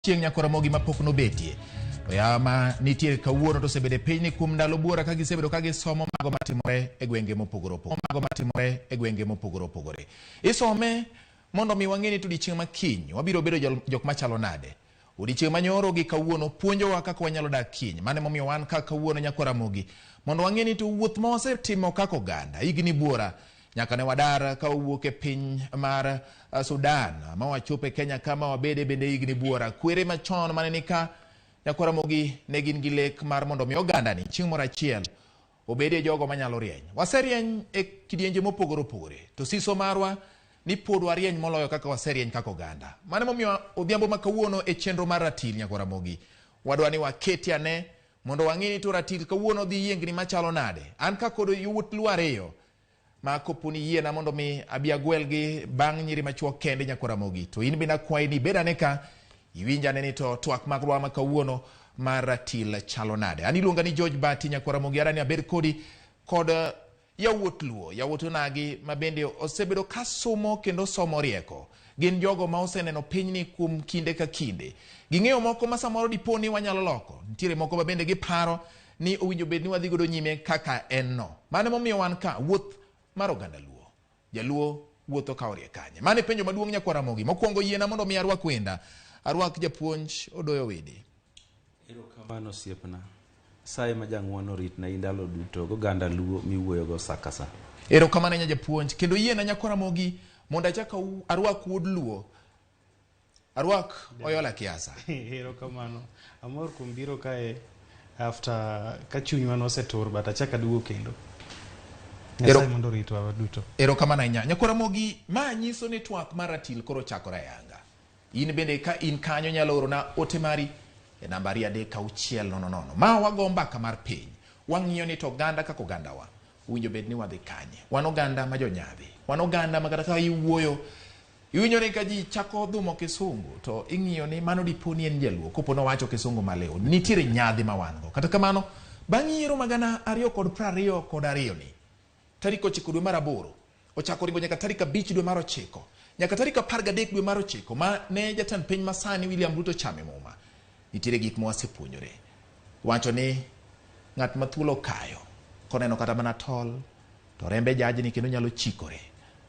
Chieng' nyako Ramogi ma pok nobetie. To yawa ma nitie kawuono to osebedo e pinyni kuom ndalo buora ka gisebedo ka gisomo mago matimore e gwenge mopogore opogore. Mago matimore e gwenge mopogore opogore. Isome mondo mi wang'e ni to odiechieng' ma kiny wabiro bedo jok machalo nade. Odiechieng' ma nyoro gi kawuono puonjowa kaka wanyalo dak kiny. Mano emomiyo wan ka kawuono nyakwa Ramogi mondo wang'e ni to wuoth ma wasetimo kaka oganda higni buora Nyaka ne wadar ka wawuok e piny mar Sudan ma wachopo e Kenya ka ma wabede bende higni buora. Kwere machon mane ni ka Nyakwar Ramogi ne gin gi lek mar mondo mi ogandani chieng' moro achiel obedie jogo manyalo rieny. Waserieny e kidienje mopogore opogore to siso marwa ni pod warieny moloyo kaka waserieny kaka oganda. Mano emomiyo odhiambo ma kawuono e chenro mar ratil Nyakwar Ramogi wadwa ni waketi ane mondo wang'e ni to ratil kawuono dhi yiengni machalo nade. An ka kod yawuot Luo ariyo ma kopo ni yiena mondo mi abi agwelgi bang' nyiri machuok kende nyakwa Ramogi to in bende akwayi ni ibed ane ka iwinj ane ni to twak magwa ma kawuono mar ratil chalo nade. An iluonga ni George Bati nyakwa Ramogi adani abed kodi kod yawuot Luo, yawuot onagi ma bende osebedo ka somo kendo somo rieko. Gin jogo ma oseneno pinyni kuom kinde ka kinde. Ging'eyo moko ma samoro dipo ni wanyalo loko. Nitiere moko ma bende giparo ni owinjo bed ni wadhi godo nyime kaka en no. Mano emomiyo wan ka, wuoth mar oganda Luo. Jaluo wuotho ka orie kanye? Mano e penjo maduong' nyakwar Ramogi. Mokwongo yiena mondo mi arwak wenda. Arwak japuonj Odoyo Widi. Erokamano osiepna. Nyasaye ma jang'wono oritna in ndalo duto goganda Luo miwuoyogo sa ka sa. Erokamano ahinya japuonj. Kendo yiena nyakwar Ramogi mondo achak arwak wuod Luo. Arwak Oyola Kiasa. Erokamano. Amor kuom biro kae after ka chunywa nosetur but achak aduogo kendo. Nyasaye mondo oritwa waduto. Erokamano ahinya. Nyakwar Ramogi, ma nyiso ni twak mar ratil koro ochakore ayanga. In bende ka in kanyo nyalo orona ote mari e namba 23600. Ma wago mbaka mar piny. Wang'iyo ni to oganda kaka ogandawa owinjo bed ni wadhi kanye. Wan oganda ma jonyadhi. Wan oganda ma kata ka iwuoyo Iwinjo ni ka ji chako dhumo kisungu to ing'iyo ni mano dipo ni en jaluo kopo nowacho kisungu maliw. Nitiere nyadhi ma wan go. Kata kamano, bang' yiero ma 2022 ni, tarik 9 dwe mar aboro, ochako ringo nyaka tarik 5 dwe mar ochiko, nyaka tarik 13 dwe mar ochiko ma ne jatend piny masani William Ruto chame muma. Nitiere gik ma wasepuonjore. Wacho ni ng'at ma thuol okayo, koneno kata mana tol, to rembe jajni kendo nyalo chikore.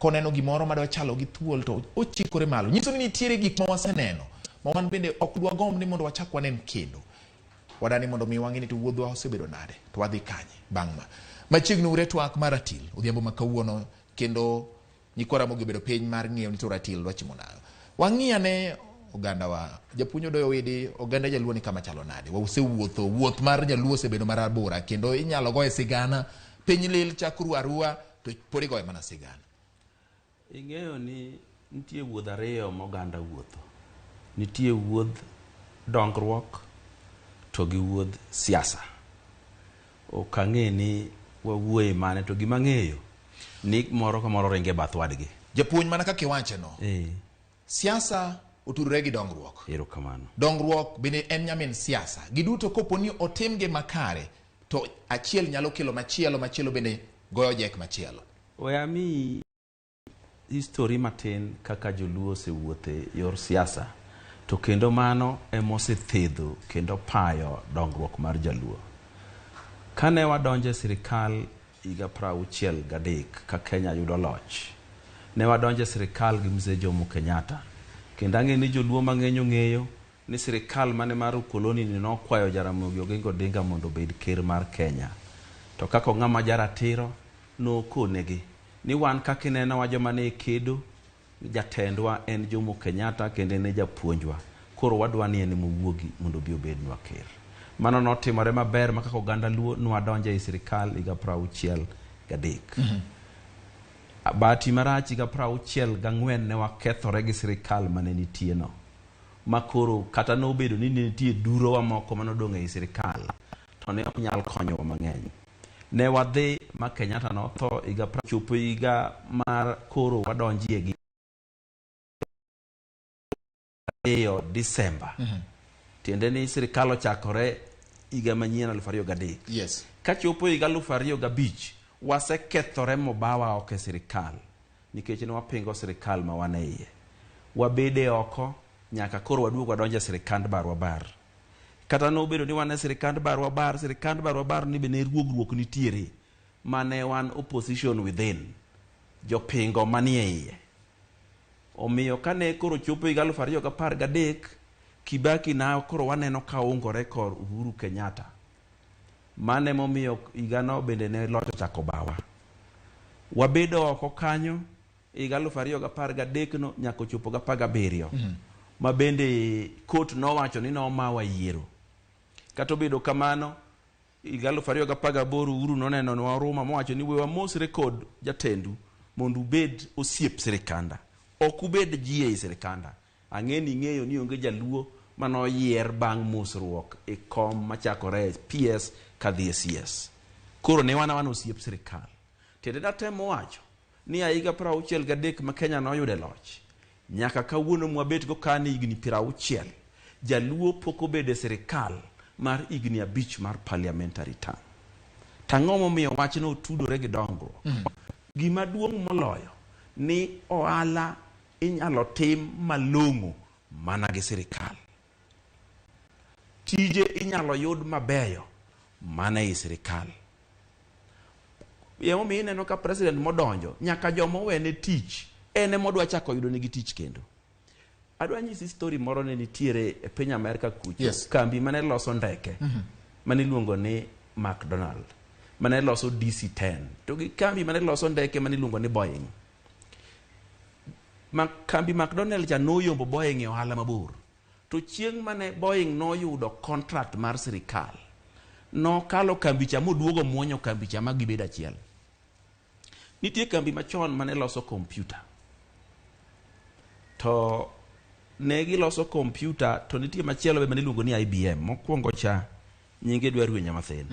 Koneno gimoro madwa chalo gi thuol to ochikore malo. Nyiso ni nitiere gik ma waseneno ma wan bende ok dwagomb ni mondo wachak wanen kendo. Wadani mondo mi wang'e ni to wuodhwa osebedo nade to wadhi kanye bang' ma. Machiegni ure twak mar ratil odhiambo ma kawuono kendo Nyikwa Ramogi obedo piny mar ng'iyo ni to ratil dwa chimo nang'o. Wang'i ane ogandawa. Japuonj Odoyo Widi, oganda jaluo ni kama chalo nade? Wasewuotho, wuoth mar jaluo osebedo marabora kendo inyalo goye sigana. Piny lil chak ru arua to pod igoye mana sigana. Ing'eyo ni nitie wuodh ariyo ma oganda wuotho. Nitie wuodh dongruok to gi wuodh siasa. Ok ang'e ni wawuoye mane to gima ang'eyo ni moro ka moro ringo e bath wadgi. Japuonj mana kaka iwache no. Siasa otudore gi dongruok. Erokamano. Dongruok bende en nyamin siasa. Giduto kopo ni otimgi makare to achiel nyalo kelo machielo, machielo bende goyo jek machielo. We amiyi history matin kaka joluo osewuothe yor siasa to kendo mano ema osethedho kendo payo dongruok mar jaluo. Kane wadonjo e sirikal higa 63 ka Kenya yudo loch, ne wadonjo e sirikal gi Mzee Jomo Kenyatta kendo ang'e ni joluo mang'eny ong'eyo ni sirikal mane mar ukoloni ni nokwayo Jaramogi Oginga Odinga mondo obed ker mar Kenya. To kaka ong'ama jaratiro, nokonegi ni wan kaka inenowa joma ne kedo, jatendwa en Jomo Kenyatta kendo en e japuonjwa. Koro wadwa ni en ema owuogi mondo obi obednwa ker. Mano notimore maber ma kaka oganda Luo nwadonjo ei sirikal higa 63. Bahati marach higa 64 ne wakethore gi sirikal mane nitie no. Ma koro kata nobedo ni ne nitie durowa moko mane odong' ei sirikal to ne ok nyal konyowa mang'eny. Ne wadhi ma Kenyatta notho higa chopo higa mar koro wadonjie gi 2 Disemba. Tiende ni sirikal ochakore higa manyien 2003. Kachopo higa 2005 wasekethore mobawa oko e sirikal nikech ne wapingo sirikal ma wan e iye. Wabede oko. Nyaka koro waduog wadonjo e sirikand barwa bar. Kata nobedo ni wan e sirikand barwa bar, sirikand barwa bar ni be ne ruogruok nitiere mane wan opposition within, jopingo manie iye. Omiyo kane koro chopo higa 2013, Kibaki na koro waneno ka ungore kor Uhuru Kenyatta. Mano emomiyo higano bende ne loch ochako bawa. Wabedo oko kanyo higa 2013 no nyaka ochopo gi 17. Ma bende court nowacho ni nomawa yiero. Kata obedo kamano, higa 2018 Uhuru noneno nwa oruma mowacho ni we wamosre kod jatendu mondo ubed osiep sirikanda. Ok ubed ji ei sirikanda. Ang'e ni ing'eyo ni onge jaluo manoyier bang' mosruok e kom machakore e PS kadhi e CS. Koro ne wan awana osiep sirikal. Tiende natemo wacho ni a higa 63 ma Kenya noyude loch, nyaka kawuono mwabet go kani higni 60, jaluo pok obedo e sirikal mar higni 5 mar parliamentary term. Tang'o momiyo wachno otudore gi dongruok? Gima duong' moloyo ni ohala inyalo tim malong'o mana gi sirikal. Tije inyalo yud mabeyo mana ei sirikal. Emomiyo ineno ka president modonjo nyaka joma owene tich en ema odwa chako yudo negi tich kendo. Adwa nyisi story moro ne nitiere e piny Amerka kucho. Yes. Kambi mane loso ndeke mane iluongo ni McDonald mane loso DC-10 to gi kambi mane loso ndeke mane iluongo ni Boeing. Kambi McDonald cha noyombo Boeing e ohala mabor. To chieng' mane Boeing noyudo contract mar sirikal, nokalo kambi cha moduogo muonyo kambi cha ma gibedo achiel. Nitie kambi machon mane loso kompyuta. To ne giloso kompyuta to nitie machielo be mane iluongo ni IBM. Mokwongo cha nyinge dwa rwenya mathin.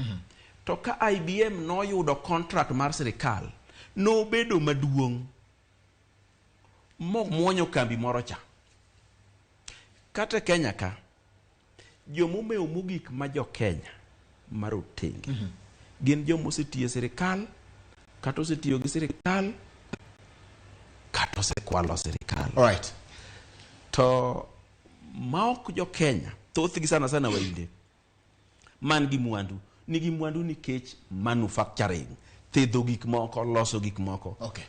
To ka IBM noyudo contract mar sirikal, nobedo maduong' momuonyo kambi moro cha. Kata e Kenya ka, jomomewo mogik ma jo Kenya marotenge gin joma osetiyo e sirikal, kata osetiyo gi sirikal, kata osekwalo sirikal. All right. To maok jo Kenya, thothgi sana sana wainde, man gi mwandu, nigi mwandu nikech manufacturing, thedho gik moko, loso gik moko. Okay.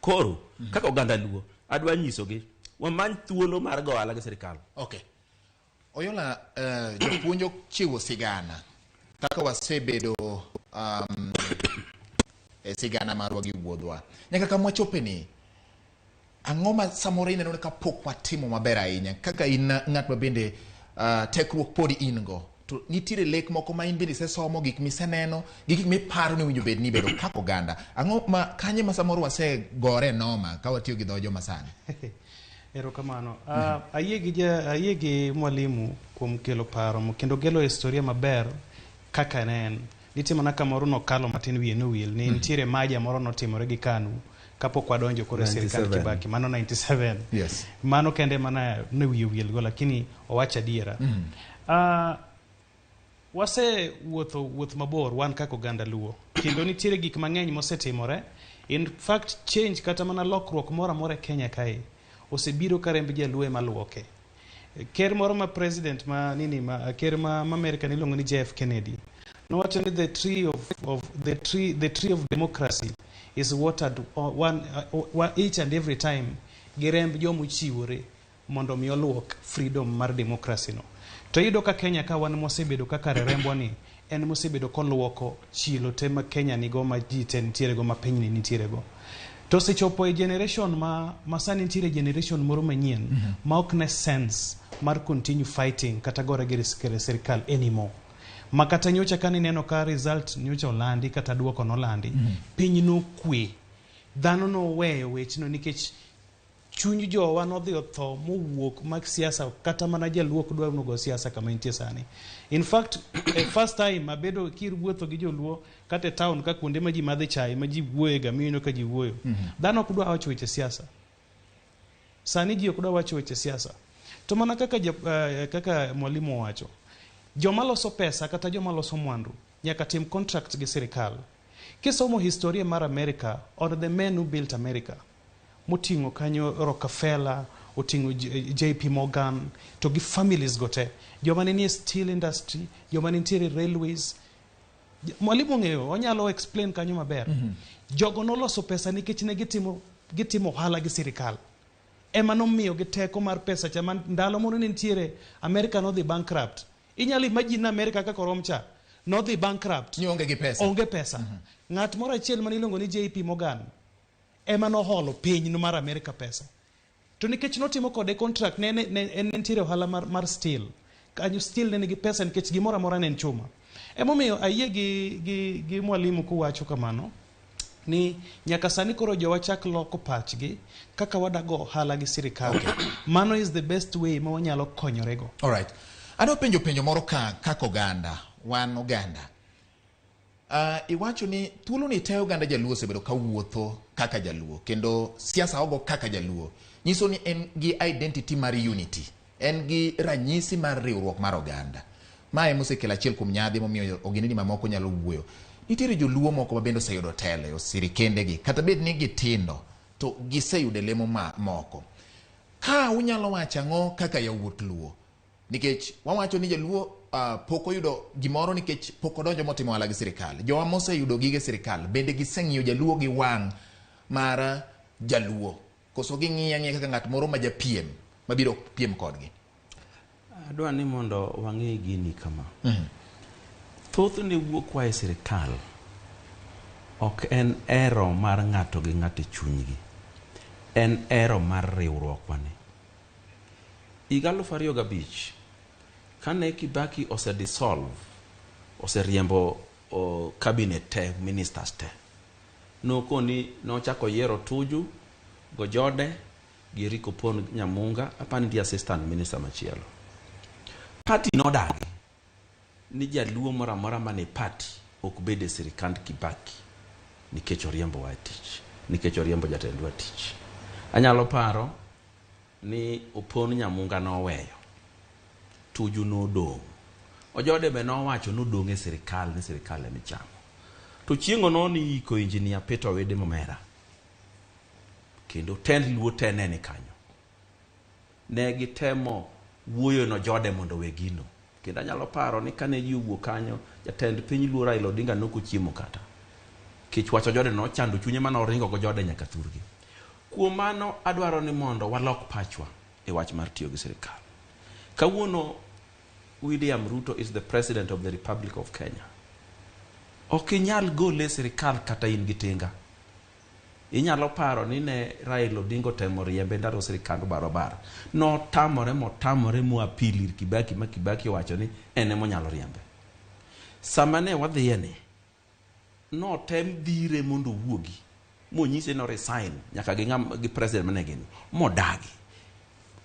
Koro, kaka oganda Luo, adwa nyisogi, wamany thuolo mar go ohala gi sirikal. Okay. Oyola, jopuonj ochiwo sigana kaka wasebedo e sigana marwa gi wuodhwa nyaka kama wachope ni, ang'o ma samoro ineno ni kapok watimo maber ahinya kaka in ng'at ma bende tekruok pod in go, to nitiere lek moko ma in bende isesomo, gik miseneno gi gik miparo ni owinjo bed ni ibedo kaka oganda, ang'o ma kanye ma samoro wasegore noma ka watiyo gi dho joma sani? Erokamano. Ayie gi mwalimu kuom kelo paro kendo kelo historia maber kaka ne en. Nitie mana kamoro nokalo matin wiye nowil ni nitiere maja moro notimore gi KANU kapok wadonjo koro e sirikal 97. Kibaki, mano 97. Yes. Mano kende mana ne wiye owil go, lakini owacho adiera. Wasewuotho wuoth mabor wan kaka oganda Luo, kendo nitiere gik mang'eny mosetimore. In fact, change kata mana lokruok moro amora e Kenya kae osebiro ka remb jaluo ema luoke. Ker moro ma president ma nini ma ker ma Amerika niluongo ni JF Kennedy nowacho ni the tree of democracy is watered one each and every time gi remb jomochiwore mondo mi oluok freedom mar democracy no. To iyudo ka Kenya ka wan mosebedo kaka rembwa ni en mosebedo koluoko chilo te ma Kenya nigo, ma ji te nitiere go, ma pinyni nitiere go. To osechopo e generation ma sani nitiere generation moro manyien ma ok ne sense mar continue fighting kata gore gi sirikal anymore. Ma kata nyocha ka nineno ka result nyocha olandi kata duoko nolandi, piny nokwe. Dhano noweyo wechno nikech chuny jowa nodhi otho mowuok mag siasa, kata mana jaluo ok dwar nogo siasa kama entie sani. In fact, e first time abedo kiwuotho gi joluo kata e town ka kuonde ma ji madhe chai ma ji wuoye ga mineno ka ji wuoyo. Dhano ok dwa wacho weche siasa. Sani ji ok dwa wacho weche siasa. To mana kaka mwalimu owacho, joma loso pesa kata joma loso mwandu nyaka tim contract gi sirikal. Kisomo historia mar America or the men who built America, moting'o kanyo Rockefeller, oting'o JP Morgan to gi families go te, joma ne nie steel industry, joma ne nitiere railways. Mwalimu ong'eyo, onyalo explain kanyo maber. Jogo noloso pesa nikech ne gitimo ohala gi sirikal. Ema nomiyo gi teko mar pesa cha. Ndalo moro ne nitiere America nodhi bankrupt. Inyalo imagine na America kaka orom cha nodhi bankrupt. Ni onge gi pesa. Onge pesa. Ng'at moro achiel mane iluongo ni JP Morgan ema noholo piny no mar America pesa. To nikech notimo kode contract, ne nitiere ohala mar steel. Kanyo steel ne nigi pesa nikech gimoro amora ne en chuma. Emomiyo ayie gi mwalimu kuwacho kamano ni nyaka sani koro jowa chak loko pachgi kaka wadago ohala gi sirikal. Mano is the best way ma wanyalo konyorego. Alright. Adwa penjo penjo moro ka kaka oganda, wan oganda. Iwacho ni thuolo ni te oganda jaluo osebedo ka wuotho kaka jaluo kendo siasa ogo kaka jaluo. Nyiso ni en gi identity mar unity. En gi ranyisi mar riwruok mar oganda. Mae mosekelo achiel kuom nyadhi momiyo ogendini mamoko nyalo wuoyo. Nitiere joluo moko ma bende oseyudo telo e osirikendegi, kata bed ni gitindo, to giseyudo lemo moko. Ka unyalo wacho ang'o kaka yawuot Luo? Nikech wawacho ni jaluo pok oyudo gimoro nikech pok odonjo motimo ohala gi sirikal. Jowa moseyudo gige sirikal bende giseng'iyo jaluo gi wang' mar jaluo. Koso ging'iyo ang'iya kaka ng'at moro ma japiem mabiro piem kodgi. Adwa ni mondo wang'e gini kama. Thothne wuok wa e sirikal ok en ero mar ng'ato gi ng'ato e chunygi. En ero mar riwruok wani. Higa 2005, kane Kibaki ose dissolve, oseriembo cabinet te, ministers te, nokoni nochako yiero Tuju, Gojode, gi Eric Opon Nyamunga, apani nitie assistant minister machielo. Party nodagi ni jaluo moro amora mane party ok bed e sirikand Kibaki nikech oriembowa e tich, nikech oriembo jatendwa e tich. Anyalo paro ni Opon Nyamunga noweyo, Tuju nodong'. Ojode be nowacho nodong' e sirikal ni sirikal ema ichamo. To chieng'o no ni iko Engineer Peter Owede Momera. Kendo tend Luo te ne ni kanyo. Ne gitemo wuoyo nojode mondo owe gino. Kendo anyalo paro ni kane ji owuok kanyo, jatend piny Luo Raila Odinga nok ochiemo kata. Kech wach Ojode nochando chunye mane oringo gojode nyaka thurgi. Kuom mano adwaro ni mondo walok pachwa e wach mar tiyo gi sirikal. Kawuono William Ruto is the president of the Republic of Kenya. Ok inyal gole e sirikal kata in gi tinga. Inyalo paro ni ne Raila Odinga otemo riembe ndalo sirikand barabara. Notamore motamore mo appeal ir Kibaki ma Kibaki owacho ni en ema onyalo riembe. Sama ne wadhiye ni, notem dhire mondo owuogi. Monyise no resign nyaka gi ng'am, gi president mane gin. Modagi.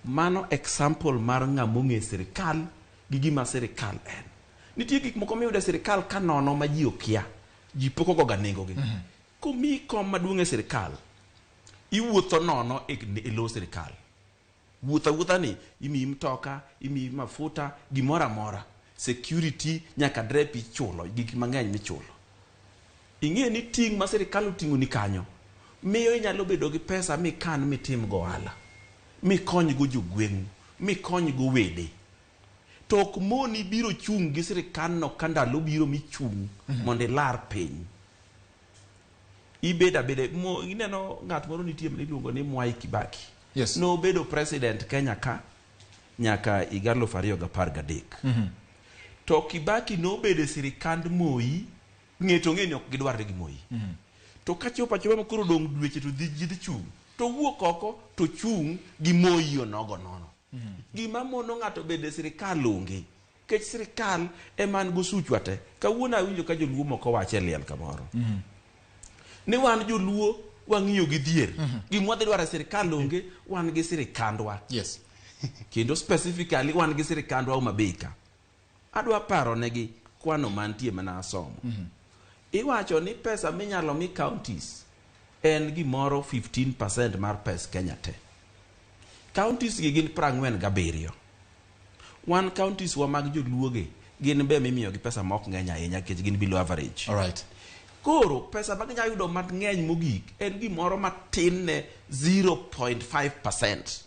Mano example mar ng'ama ong'e sirikal gi gima sirikal en. Nitie gik moko miyudo e sirikal ka nono ma ji okia. Ji pok ogoga nengogi. Komiyi kom maduong' e sirikal, iwuotho nono e lo sirikal. Wuotho awuotha ni, imiyi mtoka, imiyi mafuta, gimoro amora. Security, nyaka drep ichulo, gik mang'eny michulo. Ing'e ni ting' ma sirikal oting'o ni kanyo, miyo inyalo bedo gi pesa mikan mitim go ohala, mikony go jogweng'u, mikony go wede. To ok moni biro chung' gi sirikal no ka ndalo biro michung' mondo ilar piny. Ibedo abeda, ineno ng'at moro nitie miluongo ni Mwai Kibaki. Nobedo president Kenya ka nyaka higa 2013. To Kibaki nobedo e sirikand Moi, ng'e to ng'e ni ok gidwarre gi Moi. To kachopo achopa ma koro odong' dweche to ji dhi chung'. To wuok oko to chung' gi Moi onogo nono. Gima mono ng'ato bedo e sirikal onge. Nikech sirikal ema an go suchwa te. Kawuono awinjo ka joluo moko wacho e liel kamoro. Ni wan joluo wang'iyo gi dhier. Gima wadhi dwaro e sirikal onge, wan gi sirikandwa. Kendo specifically wan gi sirikandwa Homa Bay ka. Adwa paro negi kwano mantie mana asomo. Iwacho ni pesa minyalo mi counties en gimoro 15% mar pes Kenya te. Counties gi gin 47. Wan counties wa mag joluo gi gin be mimiyo gi pesa ma ok ng'eny ahinya nikech gin below average. Koro pesa ma ginyalo yudo mang'eny mogik en gimoro matin ne 0.5%.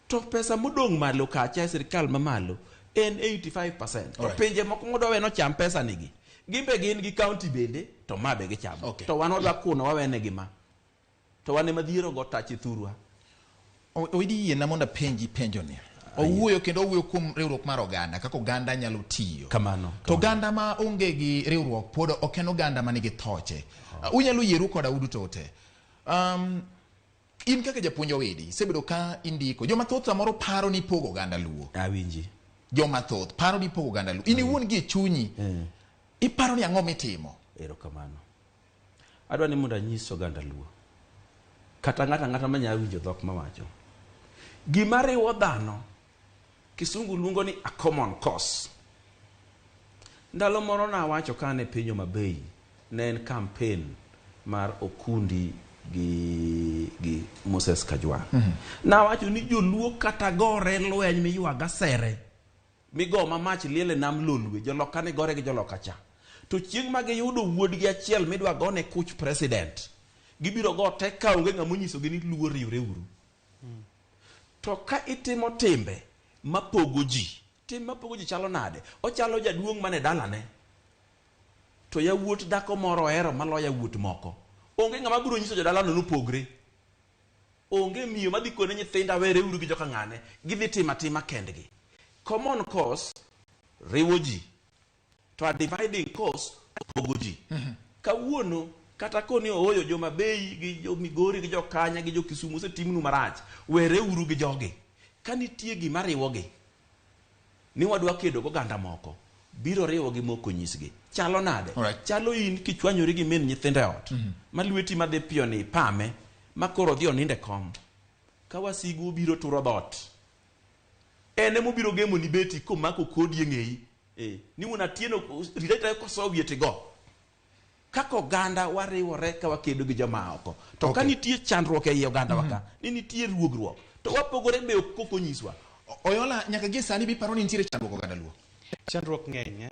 To pesa modong' malo kacha e sirkal mamalo en 85%. To pinje moko modwa we nocham pesa nigi. Gimbe gin gi county bende to ma be gichamo. To wan wadwa kuno wawenegi ma. To wan ema dhier ogo tach e thurwa. Owidi yiena mondo apenji penjo ni. Owuoyo kendo owuoyo kuom riwruok mar oganda kaka oganda nyalo tiyo. Kamano. To oganda ma onge gi riwruok pod ok en oganda ma nigi thoche. Unyalo yieru koda uduto te. In kaka japuonj Owidi, isebedo ka indiko. Joma thoth samoro paro ni ipogo oganda Luo. Awinji. Joma thoth paro ni ipogo oganda Luo. In iwuon gi e chunyi, iparo ni ang'o mitimo? Erokamano. Adwa ni mondo anyis oganda Luo, kata ng'ato ang'ata manyalo winjo dhok mawacho, gima riwo dhano, Kisungu luongo ni a common cause. Ndalo moro nawacho ka an e piny Homa Bay, ne en campaign mar Okundi gi, gi Moses Kajwang'. Nawacho ni joluo kata gore lweny miywaga sere, migo ma mach liel e nam Lolwe, joloka ni gore gi joloka cha. To chieng' ma giyudo wuodgi achiel midwa gone kuch president, gibiro go te ka onge ng'ama onyisogi ni Luo riwre uru. To ka itimo timbe mapogo ji, tim mapogo ji chalo nade? Ochalo jaduong' mane dalane, to yawuot dhako moro ohero maloyo yawuot moko. Onge ng'ama biro nyiso jodalano nopogre. Onge miyo madhi kone nyithinda were uru gi joka ng'ane, gidhi timo atima kendgi. Common cause riwo ji, to a dividing cause pogo ji. Kawuono kata koni ooyo joma Bay gi jo Migori gi jo Kanya gi jo Kisumu osetimnu marach, were uru gi jogi. Ka nitie gima riwogi ni wadwa kedo goganda moko, biro riwogi mok onyisgi. Chalo nade? Chalo in kichwanyori gi min nyithindo e ot, ma lweti madhi piyo ni ipame, ma koro odhi onind e kom. Ka wasigu obiro turo dhoot, en ema obiro gemoni beti komako kodi e ng'eyi. Ni wuon Atieno rit arita kosoyo wiye tigo. Kaka oganda wariwore ka wakedo gi joma oko. To ka nitie chandruok ei oganda wa ka, ni nitie ruogruok, to wapogore be ok kok onyiswa. Oyola, nyaka gie sani be iparo ni nitiere chandruok oganda Luo? Chandruok ng'eny, eh?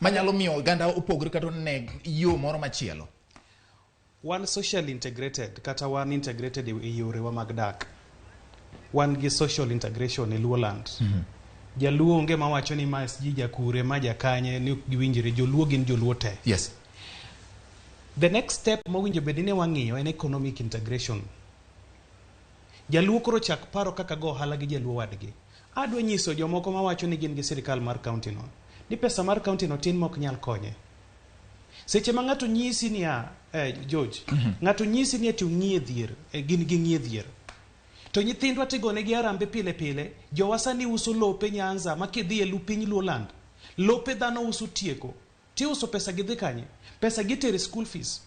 Manyalo miyo oganda opogre kata one yo moro machielo. Wan social integrated kata wan integrated e yorewa mag dak. Wan gi social integration e Luoland. Jaluo onge mawacho ni ma sijui jakure, ma jakanye, ni ok giwinjre. Joluo gin joluo te. The next step mowinjo bed ni wang'iyo en economic integration. Jaluo koro chak paro kaka go ohala gi jaluo wadgi. Adwa nyiso jomoko mawacho ni gin gi sirikal mar county no, ni pesa mar county no tin mok nyal konye. Seche ma ng'ato nyisi niya, George, ng'ato nyisi ni ati ong'iye dhier, gin ging'iye dhier. To nyithindwa tigonegi arambe pile pile, jowa sani uso lope Nyanza ma kidhi e piny Luoland, lope dhano uso tieko. Tiuso pesa gidhi kanye? Pesa gitere school fees.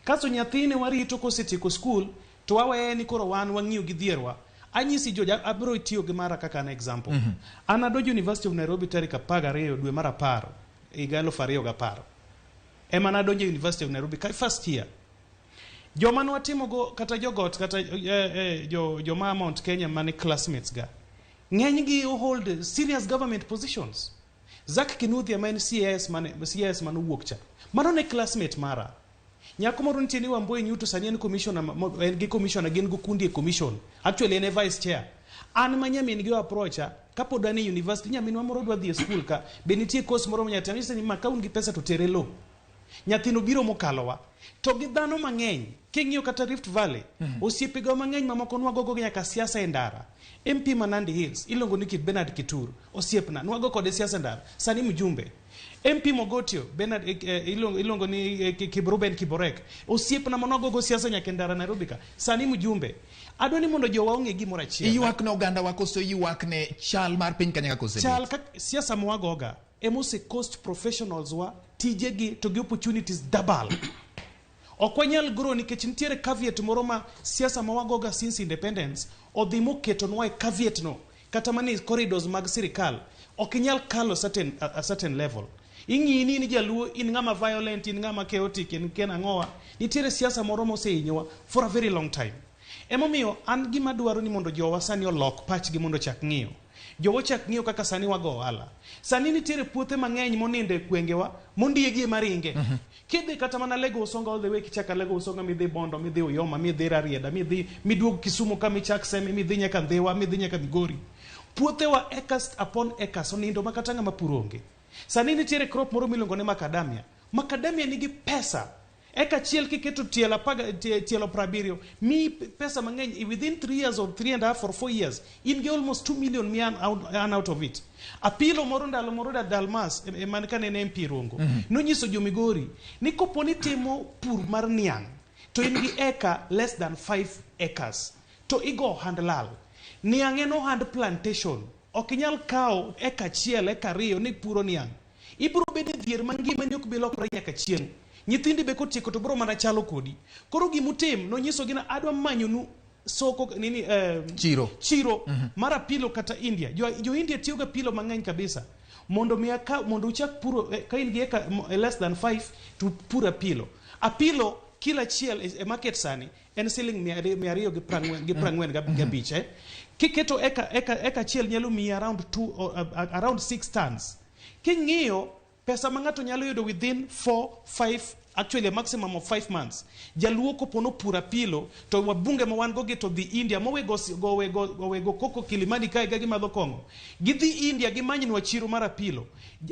Kasto nyathine warito kosetieko school, to waweye ni koro wan wang'iyo gi dhierwa. Anyisi George, abiro tiyo gi mara kaka an example. An adonjo University of Nairobi tarik 12 dwe mar 10 higa 2010. Ema nadonjo University of Nairobi ka first year. Joma nwatimogo kata jogot kata joma Mount Kenya mane classmates ga, ng'enygi hold serious government positions. Zack Kinuthia ma en CAS mane, CAS mane owuok cha, mano ne classmate mara. Nyako moro nitie ni Wambui Nyuto sani en commissioner, en gi commissioner, gin go kundi e commission. Actually en e vice chair. An ma nyamin gi approacha, kapod an e university, nyaminwa moro dwa dhi e school ka, be nitie course moro manyalo timo, anyise ni ma ka un gi pesa to tere low. Nyathino biro mokalowa. To gi dhano mang'eny, king'iyo kata Rift Valley, osiepewa mang'eny mamoko nwagogo nyaka siasa e ndara. MP ma Nandi Hills, iluongo ni Bernard Kitur, osiepna, nwago kode siasa e ndara, sani mjumbe. MP Mogotio, Bernard, iluongo ni Ruben Kiborek, osiepna manwagogo siasa nyaka e ndara Nairobi ka, sani mjumbe. Adwa ni mondo jowa ong'e gimoro achiel. Iywak ne oganda wa koso ywak ne chal mar piny Kenya kaka osebet? Chal kaka siasa mwagoga ema ose cost professionals wa tijegi to gi opportunities double. Ok wanyal grow nikech nitiere caveat moro ma siasa ma wagoga since independence odhi moketonwa e caveat no, kata mana e corridors mag sirikal ok inyal kalo a certain level. Ing'iyi ni in jaluo, in ng'ama violent, in ng'ama chaotic, in ken ang'owa. Nitiere siasa moro mosehinyowa for a very long time. Emomiyo an gima dwaro ni mondo jowa sani olok pachgi mondo ochak ng'iyo. Jowa ochak ng'iyo kaka sani wago ohala. Sani nitiere puothe mang'eny monindo e gwengewa mondiegi ema ringe. Kidhi kata mana Lego Usonga all the way kichako Lego Usonga midhi Bondo, midhi Uyoma, midhi Rarieda, midhi miduog Kisumu ka michak Seme, midhi nyaka Ndhiwa, midhi nyaka Migori. Puothewa acres upon acres onindo ma kata ng'ama puro onge. Sani nitiere crop moro miluongo ni macadamia. Macadamia nigi pesa. Eka achiel kiketo tielo apaga, tielo 70 miyi pesa mang'eny within 3 years or 3.5 or 4 years in gi almost 2 million mi earn out, earn out of it. Apilo moro ndalo moro da Dalmas e man kane en MP Rongo nonyiso jo Migori ni kopo ni timo pur mar niang' to in gi eka less than 5 acres to igo ohand lal. Niang' en ohand plantation. Ok inyal kawo eka achiel, eka ariyo ni puro niang'. Ibiro bedo e dhier ma ngimani ok bi lokore nyaka chieng'. Nyithindi be kotieko to biro mana chalo kodi. Koro gimutim nonyisogi ni adwa manyonu soko nini Chiro. chiro mar apilo kata India. Jo India tiyo ga apilo mang'eny kabisa. Mondo mi aka, mondo uchak puro ka in gi eka less than 5 to pur apilo. Apilo kilo achiel e market sani en siling 200 gi prang'wen gi prang'wen gabich eh. Kiketo eka achiel nyalo miyi around 2 or, around 6 tons. King'iyo pesa ma ng'ato nyalo yudo within 4 5 actually a maximum of 5 months. Jaluo kopono pur apilo to wabunge ma wan go gi to dhi India mowego go owego koko Kilimani kae ga gimadho kong'o. Gidhi India gimanynwa chiro mar apilo.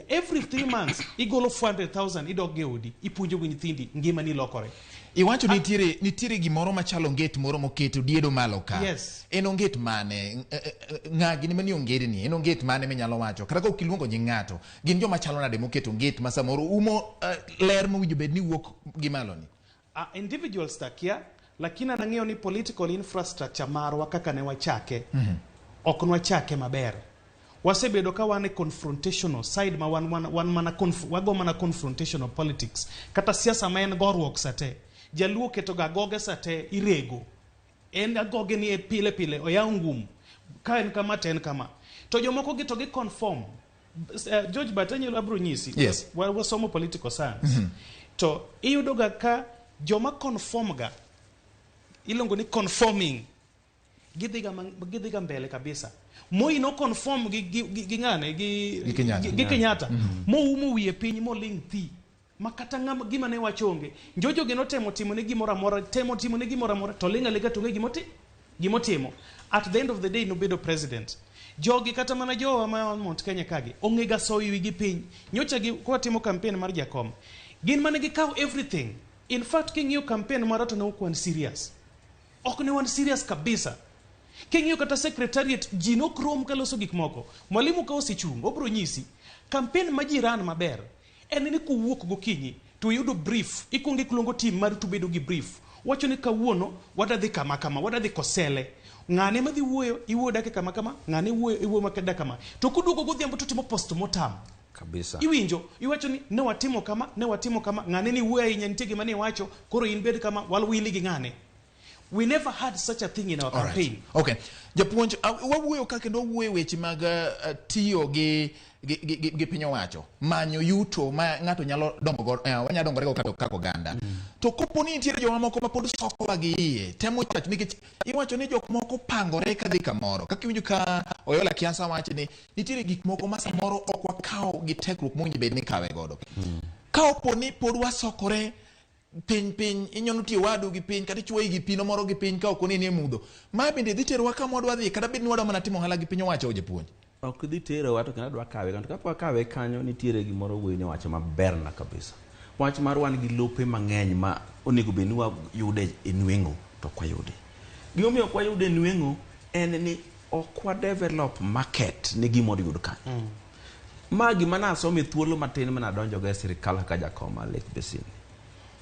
Every 3 months igolo 400,000 idok ge odi ipuonjo go nyithindi ngimani lokore. Iwacho nitiere gimoro machalo onget moro moketo diedo malo ka. Yes. En onget mane? Ng'a gini manie ongedni? En onget mane minyalo wacho? Kata ka ok iluongo nying ng'ato, gin joma chalo nade moketo onget ma samoro umo ler mowinjo bed ni wuok gi malo ni? Individuals takia, lakini an ang'eyo ni political infrastructure marwa kaka ne wachake, ok nwachake maber. Wasebedo ka wan e confrontational side ma wan mana wago mana confrontational politics. Kata siasa ma en goruok sate. Jaluo keto ga agoge sate irego. En agoge ni e pile pile oyaw ngum. Ka en kama to en kama. To jomoko gi to gi conform. George But anyalo abro nyisi. Yes. Wasomo political science. To iyudo ga ka joma conform ga iluongo ni conforming gidhi ga mbele kabisa. Moi no conform gi ng'ane gi Gi Kenyatta. gi Kenyatta. Moumo wiye piny moling thi. Ma kata ng'ama gima ne wacho onge. Njojo gi notemo timo ne gimoro amora, temo timo ne gimoro amora, to ling' aling'a to onge gimotimo. At the end of the day nobedo president. Jogi kata mana jowa ma Mount Kenya kagi ong'e ga soyo wigi piny. Nyocha gi kwatimo campaign mar Jakom. Gin mane gikawo everything. In fact king'iyo campaign mara to ne ok wan serious. Ok ne wan serious kabisa. King'iyo kata secretariat ji nok rom kaloso gik moko. Mwalimu ka osechung' obro nyisi. Campaign ma ji ran maber en ni kuwuok gokinyi to iyudo brief, ikuongo iluongo team mari to bedo gi brief. Wacho ni kawuono wadadhi kama kama, wadadhi Kosele. Ng'ane madhi wuoyo, iwuoyo dakika kama kama, ng'ane wuoyo, iwuoyo dakika kama. To kuduogo godhiambo to timo postmortem. Kabisa. Iwinjo, iwacho ni ne watimo kama, ne watimo kama, ng'ane ni wuoyo ahinya, nitie gima ne iwacho, koro in bed kama, walwili gi ng'ane. We never had such a thing in our All right. campaign. Okay. Japuonj, wawuoyo ka kendo wawuoyo weche mag tiyo gi piny owacho, manyo yuto ma ng'ato nyalo dongo go, wanyalo dongore go kaka oganda. To kopo ni nitiere joma moko ma pod sokowa gi iye, temo chach nikech iwacho ni jok moko pangore kadhi kamoro. Kaka iwinjo ka Oyola Kiasa wacho ni nitiere gik moko ma samoro ok wakaw gi tekruok mowinjo bed ni kawe godo. Ka opo ni pod wasokore piny piny, inyono tie wadu gi piny, kata ichuoyi gi pino moro gi piny ka ok oneni e mudho. Ma bende dhi terowa kama wadwa dhi, kata bed ni wadwa mana timo ohala gi piny owacho, japuonj. Ok dhi terowa to kendo adwa kawe kanyo. To kapok akawe kanyo, nitiere gimoro wuoyi ne wacho maberna kabisa. Wach mar wan gi lope mang'eny ma onego bed ni wayude e nweng'o to ok wayude. Gimomiyo ok wayude e nweng'o en ni ok wa develop market ne gima wadwa yudo kanyo. Ma gima nasomo e thuolo matin mane adonjogo e sirikal kaka jakom mar Lake Basin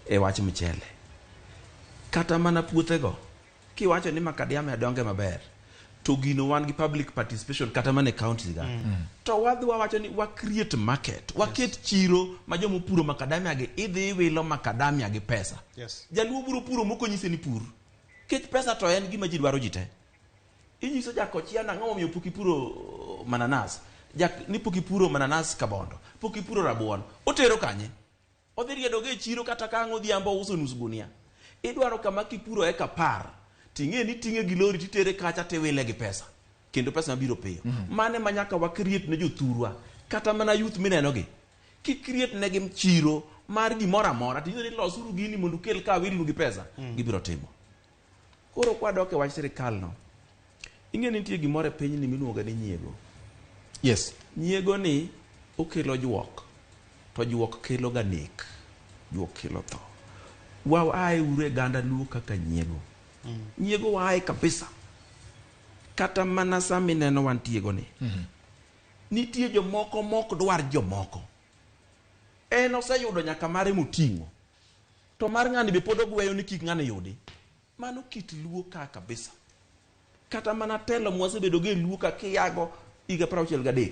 e wach mchele. Kata mana puothego, kiwacho ni macadamia donge maber, to gino wan gi public participation kata mana e counties ga. To wadhi wawacho ni wa create market, waket chiro ma jomopuro macadamia gi idhi iwilo macadamia gi pesa. Jaluo biro puro mok onyise ni pur. Kech pesa to en gima ji dwaro ji te. Inyiso jakochia nang'o momiyo pok ipuro mananas, ni pok ipuro mananas kabondo, pok ipuro rabuon, otero kanye? Odhi riedogo e chiro kata ka ang' odhiambo ouso nus gunia. Idwaro kama kipuro eka 10, Ting'e ni ting'e gi lori titere kacha tiwile gi pesa. Kendo pesa mabiro piyo. Mane ma nyaka wa create ne jothurwa. Kata mana youth mineno gi. Kik create negi chiro mar gimoro amora. Tinyiso ni losuru gini mondo ukel ka wilnu gi pesa. Gibiro timo. Koro kwadok e wach sirikal no. Ing'e ni nitie gimoro e pinyni miluongo ni nyiego. Yes. Nyiego ni okelo juok. To juok kelo ga nek. Juok kelo tho. Waaye uru e ganda luo kaka nyiego. Nyiego waaye kabisa. Kata mana sama ineno wantiego ni. Nitie jomoko mok dwar jomoko. En oseyudo nyaka mare moting'o. To mar ng'ani be pod ogweyo ni kik ng'ani yudi. Mano kit luo ka kabisa. Kata mana telo mwasebedo go e luo ka kiyago higa 63.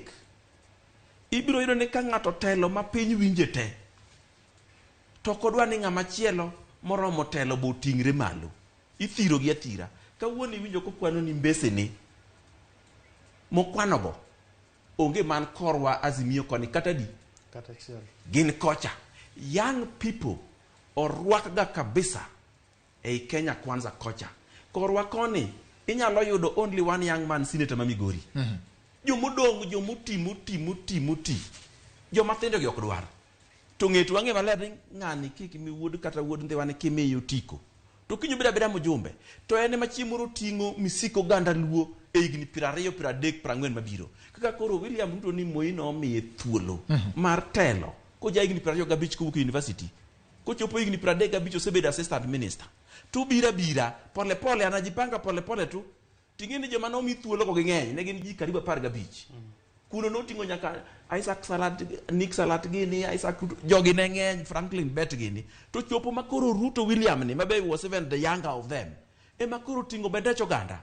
Ibiro yudo ni ka ng'ato telo ma piny winje te. To ok odwa ni ng'ama chielo moromo telo bo oting're malo. Ithiro gi athira. Kawuono iwinjo kokwano ni mbesene mokwano go onge man korwa Azimio koni kata di Kata achiel. gin kocha. Young people orwak ga kabisa ei Kenya Kwanza kocha. Korwa koni inyalo yudo only one young man senator ma Migori. Jomodong' jomoti moti moti moti. Joma tindo gi ok dwar. To ng'e to wang'e maler ni ng'ani kik mi wuod kata wuod ndhiwa ni kimiyo otiko. To kiny obed abeda mjumbe. To en ema chieng' moro ting'o misik oganda luo e higni 20, 30, 40 mabiro. Kaka koro William Ruto ni Moi nomiye thuolo mar telo. Koja higni 25 kowuok e university. Kochopo higni 35 osebedo assistant minister. To bira bira pole pole anajipanga pole pole tu. Ting'e ni joma nomi thuolo go ging'eny ne gin ji karibu 15. Kuno noting'o nyaka Isaac Salat, Nick Salat gini, Isaac Ruto, jogi ne ng'eny, Franklin Bet gini. To chopo ma koro Ruto William ni, mabe was even the younger of them, ema koro ting'o bendech oganda.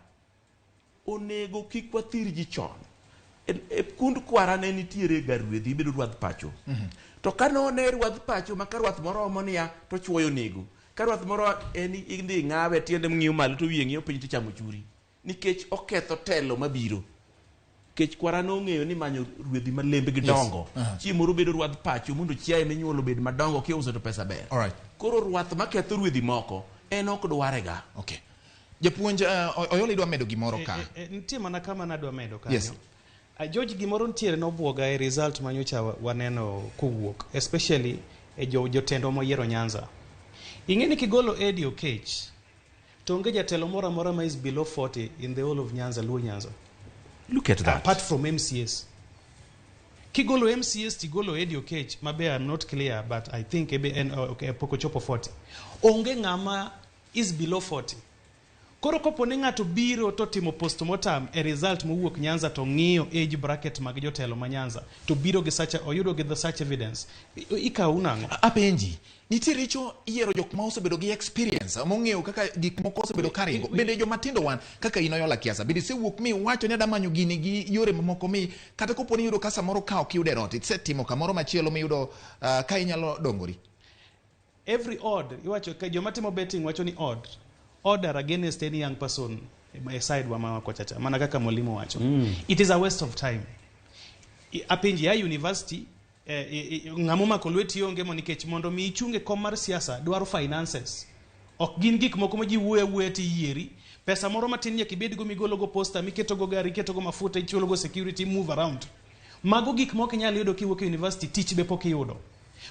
Onego kik wathir ji chon. E kund kwara ne nitiere ga rwedhi, ibedo rwadh pacho. To ka none rwadh pacho ma ka rwath moro omo niya, to chuoyo nego. Ka rwath moro en idhi ng'awe tiende ng'iyo malo to wiye ng'iyo piny tichamo churi. Nikech oketho telo mabiro. Nikech kwara nong'eyo ni manyo rwedhi ma lembgi dongo. Chieng' moro bedo rwadh pacho mondo chiaye minyuolo obed madongo kiuso to pesa ber. Alright. Koro rwath maketho rwedhi moko en ok dwarega. Okay. Japuonj Oyola idwa medo gimoro ka. Nitie mana kama nadwa medo kanyo. Yes. George, gimoro nitiere nobuoga e result manyocha waneno kowuok, especially e jotendwa moyiero Nyanza. Ing'e ni kigolo Eddie Okech, to onge jatelo moro amora ma is below 40 in the whole of Nyanza, Luo Nyanza. Look at that. Apart from MCS. Kigolo MCS tigolo Eddie Okech, mabe I'm not clear, but I think ebe en, okay, pok ochopo 40. Onge ng'ama is below 40. Koro kopo ni ng'ato biro to timo postmortem e result mowuok Nyanza to ng'iyo age bracket mag jotelo ma Nyanza to biro gi such oyudo gi the such evidence. Ikawo nang'o? Apenji, nitie richo yiero jok ma osebedo gi experience mong'eyo kaka gik moko osebedo karingo. Bende joma tindo wan kaka in Oyola Kiasa, bende isewuok mi iwacho ni adamanyo gini gi yore mamoko mi kata kopo ni iyudo ka samoro ka ok iyudo e rot, isetimo kamoro machielo miyudo ka inyalo dongori. Every odd, iwacho ka joma timo betting wacho ni odd. Odd are against any young person e side wa ma kocha cha, mana kaka mwalimu wacho. It is a waste of time. Apenji ya university ng'ama omako lweti onge mo nikech mondo mi ichung e kom mar siasa dwaro finances. Ok gin gik moko ma ji wuoyo awuoya ti yieri. Pesa moro matin nyaka ibed go migolo go poster, miketo go gari, iketo go mafuta, ichulo go security, move around. Mago gik moko inyalo yudo kiwuok e university, tich be pok iyudo.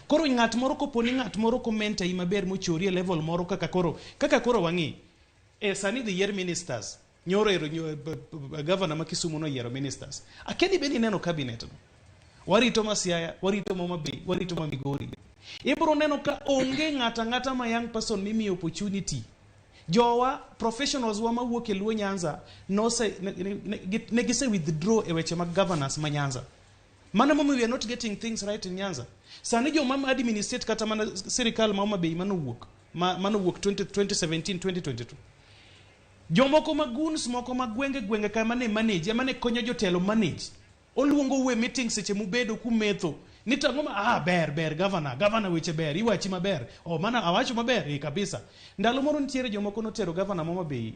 Koro ng'at moro kopo ni ng'at moro komenta i maber mochori e level moro kaka koro wang'i. Sani dhi yier ministers. Nyoro ero governor ma Kisumu noyiero ministers. Akia ni bende ineno cabinet no. Warito ma Siaya, warito ma Homa Bay, warito ma Migori. Ibiro neno ka onge ng'ata ng'ata ma young person mimiyo opportunity. Jowa, professionals wa mawuok e Luo Nyanza, ne gise withdraw e weche mag governance ma Nyanza. Mano momiyo we are not getting things right in Nyanza. Sani joma administrate kata mana sirikal ma Homa Bay manowuok, manowuok 2017, 2022. Jomoko ma goons moko ma gwenge gwenge ka mane manage, ema ne konyo jotelo manage. Oluongo u e meeting seche mubedo kumetho. Ni to ang'o ma, ber, ber, governor, governor weche ber, iwachi maber. Oh, mana awacho maber, kabisa. Ndalo moro nitiere jomoko notero governor ma Homa Bay,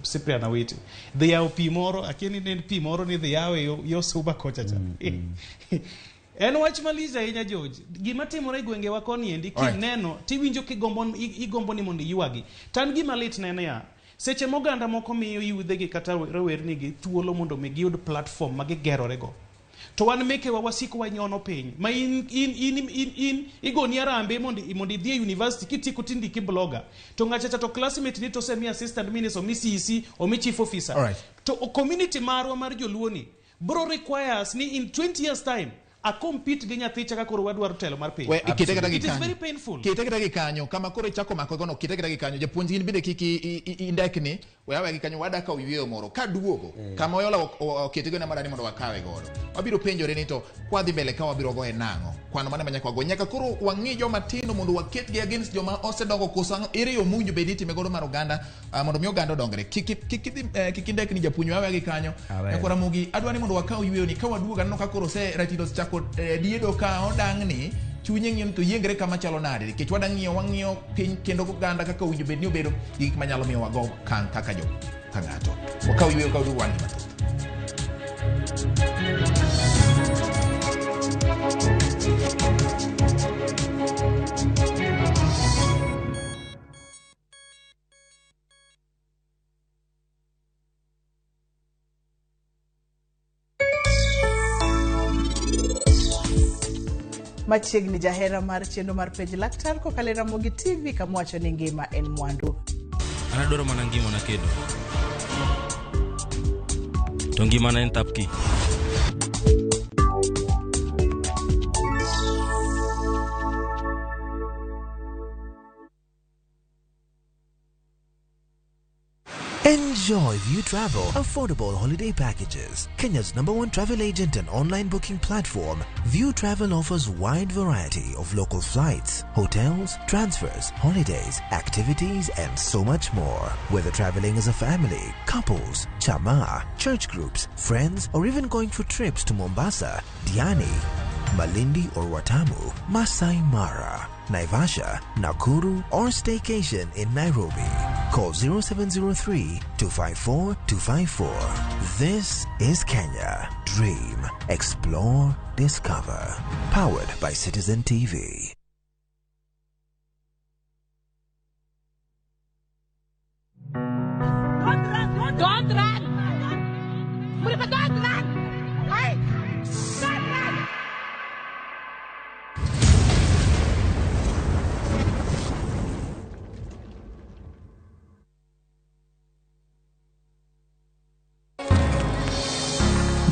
Cyprian Awiti. Dhi yawo pi moro, akia ni ne en pi moro ni dhi yawe yo Suba kocha cha. En wach malich ahinya George. Gima timore e gwengewa koni endi kineno tiwinjo kigombo igombo ni mondo iywagi. To an gima lit neno ya seche ma oganda moko miyo yudhegi kata rawernigi thuolo mondo mi giyud platform ma gigerorego. To wan mekewa wasiko wanyono piny ma in, in, in, in, in igoni arambe mondo mondo idhi e university kitieko tindiki blogger to ng'acha cha to classmate ni to osemi assistant minister omi CEC omi chief officer. To community marwa mar joluo ni bro requires ni in 20 years time a compete gi nyathi cha ka koro wadwaro telo mar piny. We, kete kata gi It is kanyo. very painful. Kete kata gi kanyo kama koro ichako mako gono kete kata gi kanyo japuonj in bende kik indekni we awe gi kanyo wadak ka yweyo moro ka duogo kama oyola okete go na ni mondo wakawe godo wabiro penjore ni to kwadhi mbele ka wabiro goye nang'o kwano mane ma nyaka wago nyaka koro wang'i joma tindo mondo waketgi against joma osedongo koso ang'o ere yo mowinjo bed ni itime godo mar oganda mondo mi oganda odongre kik kik kik indekni japuonj we awe gi kanyo. Aweyo. Nyakwara Ramogi adwa ni mondo wakaw yweyo ni ka waduogo aneno ka koro ose ratilo osechako diedo ka odang'ni chunye ng'iyo ni to yiengre kama chalo nade nikech wadang'iyo wang'iyo piny kendo oganda kaka owinjo bed ni obedo gi gik manyalo miyo wago okang' kaka jo ka ng'ato wakaw yweyo ka waduogo wan gi mathoth. Machiegni jahera mar chenro mar penj laktar kokalo e Ramogi TV kama wacho ni ngima en mwandu. An adwaro mana ngimana kedo. To ngimana en tapki. Enjoy View Travel affordable holiday packages. Kenya's #1 travel agent and online booking platform, View Travel offers wide variety of local flights, hotels, transfers, holidays, activities, and so much more. Whether traveling as a family, couples, chama, church groups, friends, or even going for trips to Mombasa, Diani, Malindi or Watamu, Masai Mara, Naivasha, Nakuru, or staycation in Nairobi. Call 0703 254 254. This is Kenya. Dream, explore, discover. Powered by Citizen TV. Don't run! Don't run! Murifa, don't run! Hey! Don't run!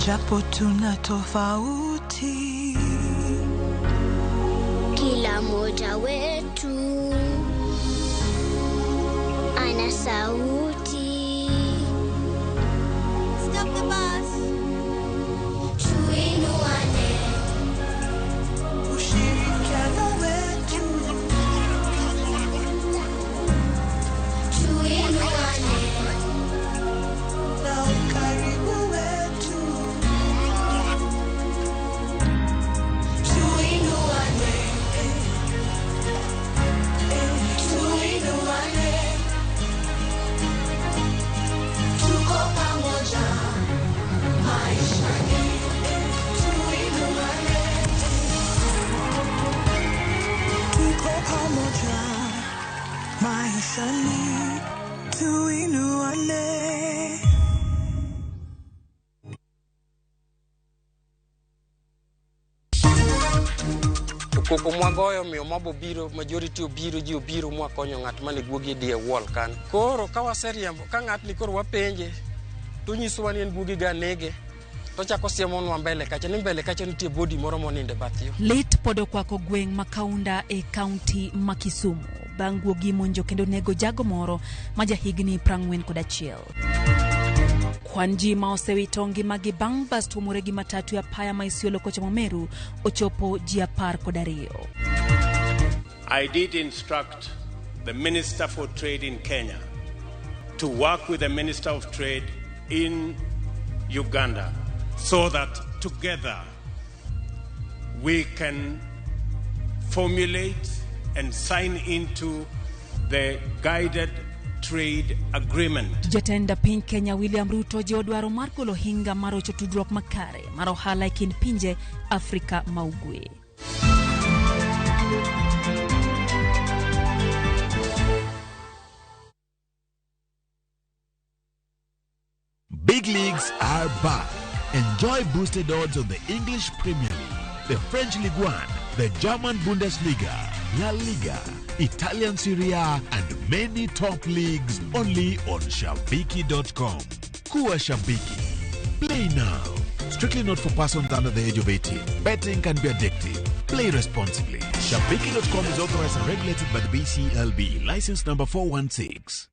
Japo tuna tofauti, Kila mmoja wetu ana sauti. Stop the bus. Tuinuane, Ushirikiano wetu tuinuane, na ukaribu wetu, tuinuane, tuinuane, tuko pamoja maishani, tuinuane, tuko pamoja maishani, tuinuane. To koko mwagoyo omiyo mob obiro, majority obiro, ji obiro mwakonyo ng'at mane guogi e wall kanyo. Koro ka waseriembo, ka ng'atni koro wapenje, to onyisowa ni en guogi ga nege, to ochako siemonwa mbele kacha, ni mbele kacha nitie body moro monindo e bath yo. Lit pod okwako gweng' ma Kaunda e kaunti ma Kisumu bang' guogi monjo kendo nego jago moro ma jahigni 41. Kwan ji ma osewito ngimagi bang' bas tuomore gi matatu e apaya ma Isiolo kochomo Meru ochopo ji 12. I did instruct the Minister for Trade in Kenya to work with the Minister of Trade in Uganda so that together we can formulate and sign into the guided Trade Agreement. Jatend piny Kenya William Ruto jiwo dwaro mar golo hinga mar rocho tudruok makare mar ohala e kind pinje Afrika ma Ugwe. Big leagues are back. Enjoy boosted odds on the English Premier League, the French Ligue 1, the German Bundesliga, La Liga, Italian Serie A, and many top leagues only on Shabiki.com. Kuwa Shabiki. Play now. Strictly not for persons under the age of 18. Betting can be addictive. Play responsibly. Shabiki.com is authorized and regulated by the BCLB. License number 416.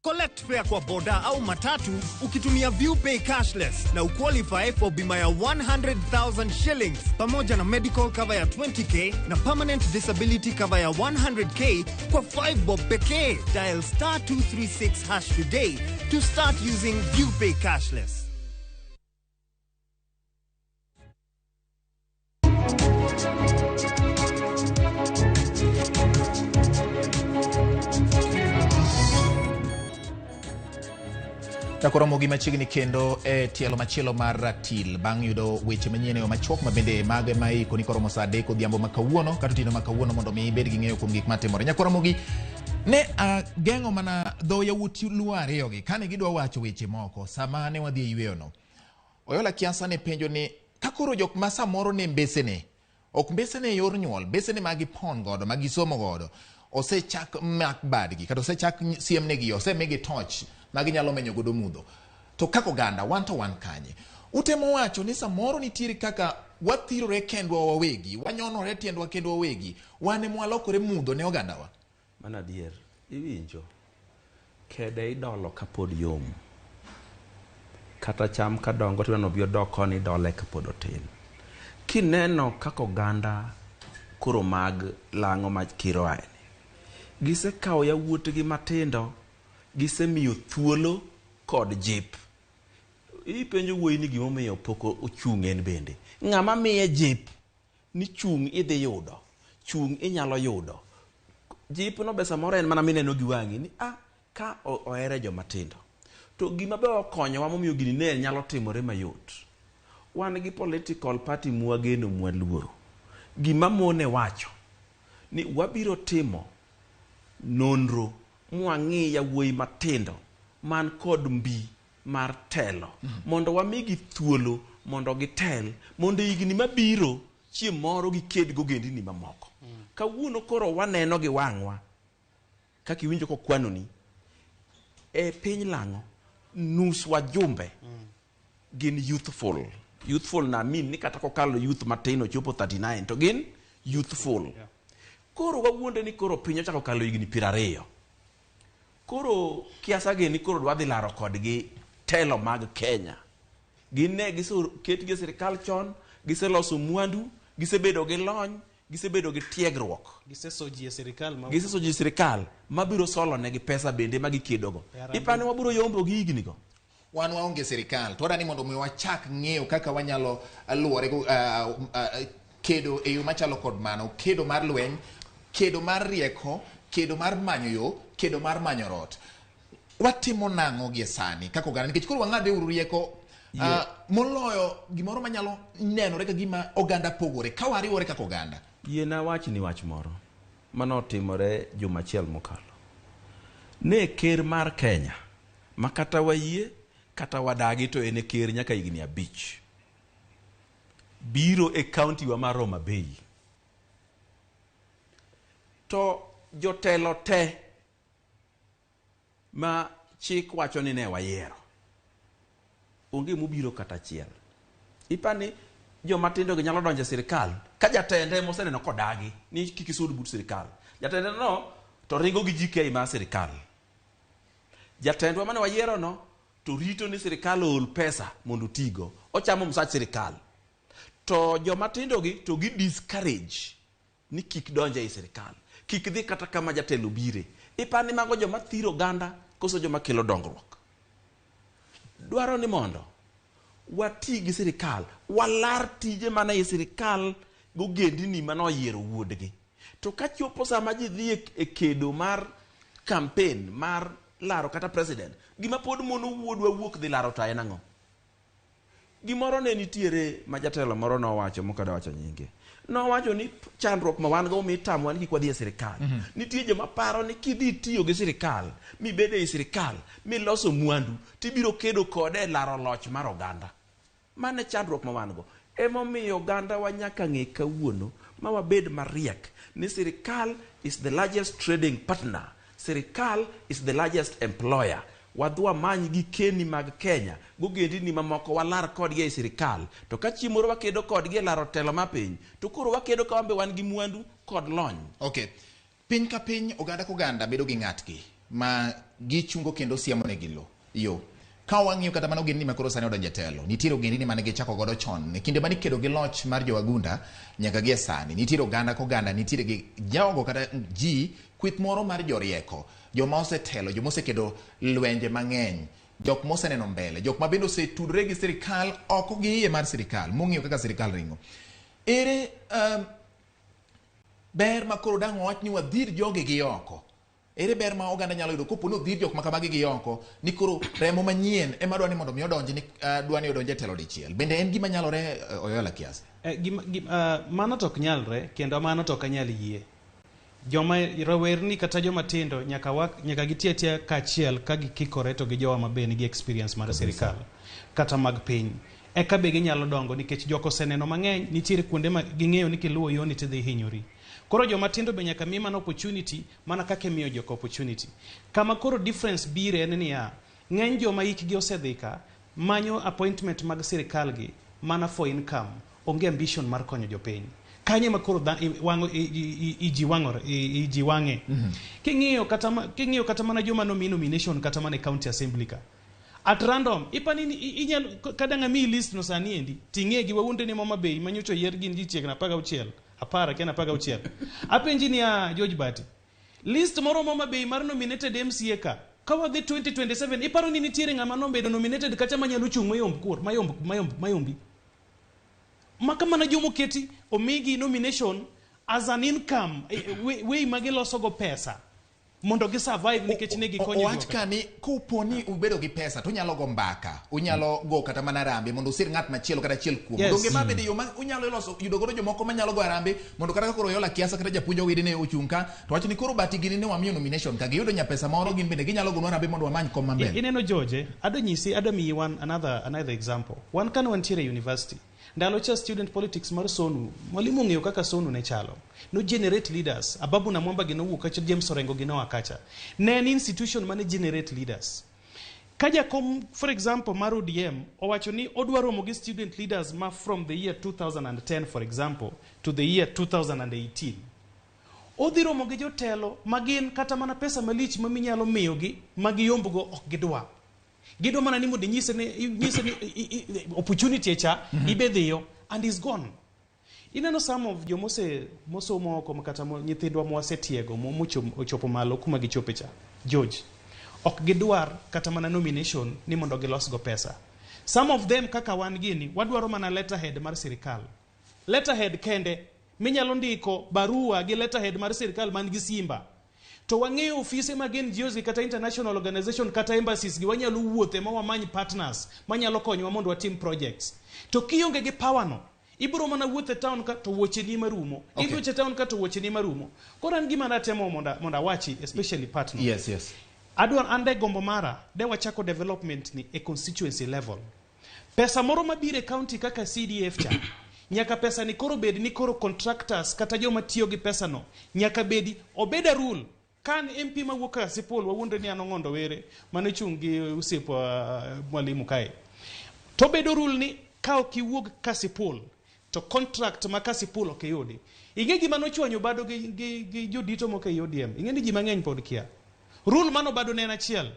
Collect fare kwa boda au matatu ukitumia ViewPay cashless na uqualify for bima ya 100,000 shillings pamoja na medical cover ya 20k na permanent disability cover ya 100k kwa 5 bob pekee. Dial star 236 hash today to start using ViewPay cashless. Chakoromo gi machiegni kendo e tielo machielo mar ratil bang' yudo weche manyien e yo machuok ma bende mago ema ikoni koromo saa 3 odhiambo ma kawuono kata otieno ma kawuono mondo mi ibed gi ng'eyo kuom gik matimore. Nyakoromogi ne ageng'o mana dho yawuot Luo ariyogi kane gidwa wacho weche moko sama ne wadhi e yweyono. Oyola Kiasa ne penjo ni ka koro jok ma samoro ne mbesene ok mbesene e yor nyuol, mbesene ma gipon godo, ma gisomo godo, osechak mak badgi kata osechak siemnegi, osemigi toch ma ginyalo menyo godo mudho. To kaka oganda, wan to wan kanye? Utemo wacho ni samoro nitiere kaka wathirore kendwa wawegi, wanyonore tiendwa kendwa wawegi, wan ema walokore mudho ne ogandawa. Mano adier, iwinjo. Kede idolo kapod yom. Kata cham kadongo to ineno obi odok koni idole kapod otin. Kineno kaka oganda koro mag lang'o ma kiro aeni, gisekawo yawuotgi matindo, gisemiyo thuolo kod jip. Ipenjo wuoyi ni gimomiyo pok ochung' en bende. Ng'ama miye jip ni chung' idhi yudo, chung' inyalo yudo. Jip no be samoro en mana mineno gi wang'i ni ka ohere joma tindo. To gima be okonyowa momiyo gini ne nyalo timore mayot. Wan gi political party mwageno mwaluoro. Gima mone wacho ni wabiro timo nonro mwang'i yawuoyi matindo man kod mbi mar telo mondo wamigi thuolo mondo gitel mondo higni mabiro chieng' moro giked gogendini mamoko. Kawuono koro waneno gi wang'wa kaka iwinjo kokwanoni e piny lang'o nus wajumbe gin youthful. Youthful na mean ni kata kokalo youth matin ochopo 39 to gin youthful. Koro wawuonde ni koro piny ochako kalo higni 20. Koro kiasa gi ni koro dwa dhi laro kodgi telo mag Kenya. Gin ne giseketgi e sirikal chon, giseloso mwandu, gisebedo gi lony, gisebedo gi tiegruok. Giseso ji e sirikal ma Giseso ji e sirikal mabiro solo negi pesa bende ma gikedogo. E Ipani wabiro yombo gi higni go. Wan waonge sirikal to wadani mondo mi wachak ng'eyo kaka wanyalo luwore go kedo e yo machalo kod mano, kedo mar lweny, kedo mar rieko, kedo mar manyo yo, kedo mar manyo rot. Watimo nang'o gie sani kaka oganda nikech koro wang'ade uru rieko moloyo gimoro manyalo nenore ka gima oganda pogore ka wariwore kaka oganda. Yiena wachni wach moro manotimore juma achiel mokalo. Ne ker mar Kenya ma kata wayie kata wadagi to en e ker nyaka higni 5 biro e kaunti wa mar Homa Bay. To jotelo te ma chik wacho ni ne wayiero onge mobiro kata achiel. Ipani joma tindo gi nyalo donjo e sirikal ka jatende moseneno kodagi ni kik isud but sirikal. Jatende no to ringo gi GK mar sirikal. Jatendwa mane wayiero no to rito ni sirikal ool pesa mondo otigo. Ochamo msach sirikal. To joma tindo gi to gi discourage ni kik donje ei sirikal. Kik dhi kata kama jatelo bire. Ipani mago joma thiro oganda koso joma kelo dongruok. Dwaro ni mondo wati gi sirikal, walar tije mana ei sirikal gogendini mane oyiero wuodgi. To kachopo sama ji dhi e kedo mar campaign mar laro kata president, gima pod mono wuodwa wuok dhi laro to en ang'o? Gimoro ne nitiere ma jatelo moro nowacho mokada wacho nyinge. Nowacho ni chandruok ma wan go mitamowa ni kik wadhi e sirikal. Nitie joma paro ni kidhi tiyo gi sirikal, mibedo ei sirikal, miloso mwandu, tibiro kedo kode e laro loch mar oganda. Mano e chandruok ma wan go. Emomiyo oganda wa nyaka ng'e kawuono ma wabed mariek ni sirikal is the largest trading partner. Sirikal is the largest employer. Wadhi wamany gikeni mag Kenya gogendini mamoko walar kodgi ei sirikal. To ka chieng' moro wakedo kodgi e laro telo ma piny, to koro wakedo ka wan be wan gi mwandu kod lony. Okay. Piny ka piny, oganda ka oganda bedo gi ng'atgi ma gichungo kendo siemo negi lo yo. Ka wang'iyo kata mana ogendini ma koro sani odonjo e telo, nitiere ogendini mane gichako godo chon. E kinde mane ikedo gi loch mar jowagunda nyaka gi e sani, nitiere oganda ka oganda nitiere gi jogo kata ji kweth moro mar jorieko, joma osetelo, joma osekedo lwenje mang'eny, jok moseneno mbele, jok ma bende osetudore gi sirikal oko gi iye mar sirikal, mong'eyo kaka sirikal ringo. Ere ber ma koro dang' wawach ni wadhir jogi gi oko? Ere ber ma oganda nyalo yudo kopo ni odhir jok ma kamagi gi oko ni koro remo manyien ema dwa ni mondo mi odonj ni dwa ni odonj e telo dichiel? Bende en gima nyalore Oyola Kiasi? Mano to ok nyalre kendo mano to ok anyal yie. Joma rawerni kata joma tindo nyaka gitii atiya kaachiel ka gikikore to gi jowa mabe nigi experience mar sirikal kata mag piny. Eka be ginyalo dongo nikech jok oseneno mang'eny, nitiere kuonde ma ging'eyo ni kiluwo yoni tidhi hinyori. Koro joma tindo be nyaka mi mana opportunity mana kaka imiyo jok opportunity. Kama koro difference bire en niya, ng'eny joma hikgi osedhi ka manyo appointment mag sirikal gi mana for income, onge ambition mar konyo jopiny. Kanye ma koro iji wang'e. King'iyo kata mana joma nomi nomination kata mana e county assembly ka. At random, ipani ni inyalo kadang' amiyi list no sani endi, ting'e gi wawuonde ni Homa Bay manyocha oyier gin ji chiegni 16, 10 kia 16. Apenji niya George Bati, list moro Homa Bay mar nominated MCA ka, ka wadhi 2027, iparo ni nitiere ng'ama nobedo nominated kacha manyalo chung' mayomb kuor, mayomb, mayomb, mayombi? Maka mana jomoketi omigi nomination as an income, way magiloso go pesa mondo gi survive nikech ne gikonyo Owach ka ni kopo ni ubedo gi pesa to unyalo go mbaka, unyalo go kata mana arambe mondo usir ng'at machielo kata achiel kuom. Donge ma bende yo ma unyalo loso yudo godo jomoko manyalo go arambe mondo kata ka koro Oyola Kiasa kata japuonj Owidi ne ochung' ka to wach ni koro Bati gini ne wamiyo nomination ka giyudo nya pesa moro gin bende ginyalo gonwa arambe mondo wamany kom mambele. Ineno George, ado nyisi, ado miyi one another example. Wan kane wantiere e university, ndalo cha student politics mar SONU, mwalimu ong'eyo kaka SONU ne chalo. No generate leaders, Ababu Namwamba gi nowuok kacha, James Orengo gi noa kacha. Ne en institution mane generate leaders. Ka jakom, for example, mar ODM owacho ni odwa romo gi student leaders ma from the year 2010, for example, to the year 2018. Odhi romo gi jotelo ma gin kata mana pesa malich ma minyalo miyogi ma giyombogo ok gidwa. Gidwa mana ni mondo inyise ni, inyise ni, i, opportunity e cha, ibe dhiyo, and is gone. Ineno some of jomose mosomo oko kata nyithindwa mwasetiego ochopo malo kuma gichope cha. George, ok gidwar kata mana nomination ni mondo gilosgo pesa. Some of them kaka wan gini, wadwaro mana letterhead mar sirikal. Letterhead kende, minyalo ndiko barua gi letterhead mar sirikal man gi simba. To wang'eyo ofise mag NGOs gi kata international organization kata embassies gi wanyalo wuothe ma wamany partners manyalo konyowa mondo watim projects. To kionge gi power no, ibiro mana wuotho e town ka to wuoche ni marumo. Ibiro wuotho e town ka to wuoche ni marumo. Koro an gima natemo mondo awachi, especially partner. Yes, yes. Adwa ande gombo mara, de wachako development ni e constituency level. Pesa moro mabiro e county kaka CDF cha, nyaka pesa ni koro bed ni koro contractors kata joma tiyo gi pesa no, nyaka bedi, obed a rule. Ka an MP mawuok Kasipul, wawuondre ni an Ong'ondo Were, mane chung' gi osiepwa mwalimu kae. To bedo rule ni ka ok iwuog Kasipul, to contract ma Kasipul ok iyudi. Ing'e gima nochwanyo Obado gi jodito moko e ODM? Ing'e ni ji mang'eny pod kia. Rule mano Obado ne en achiel.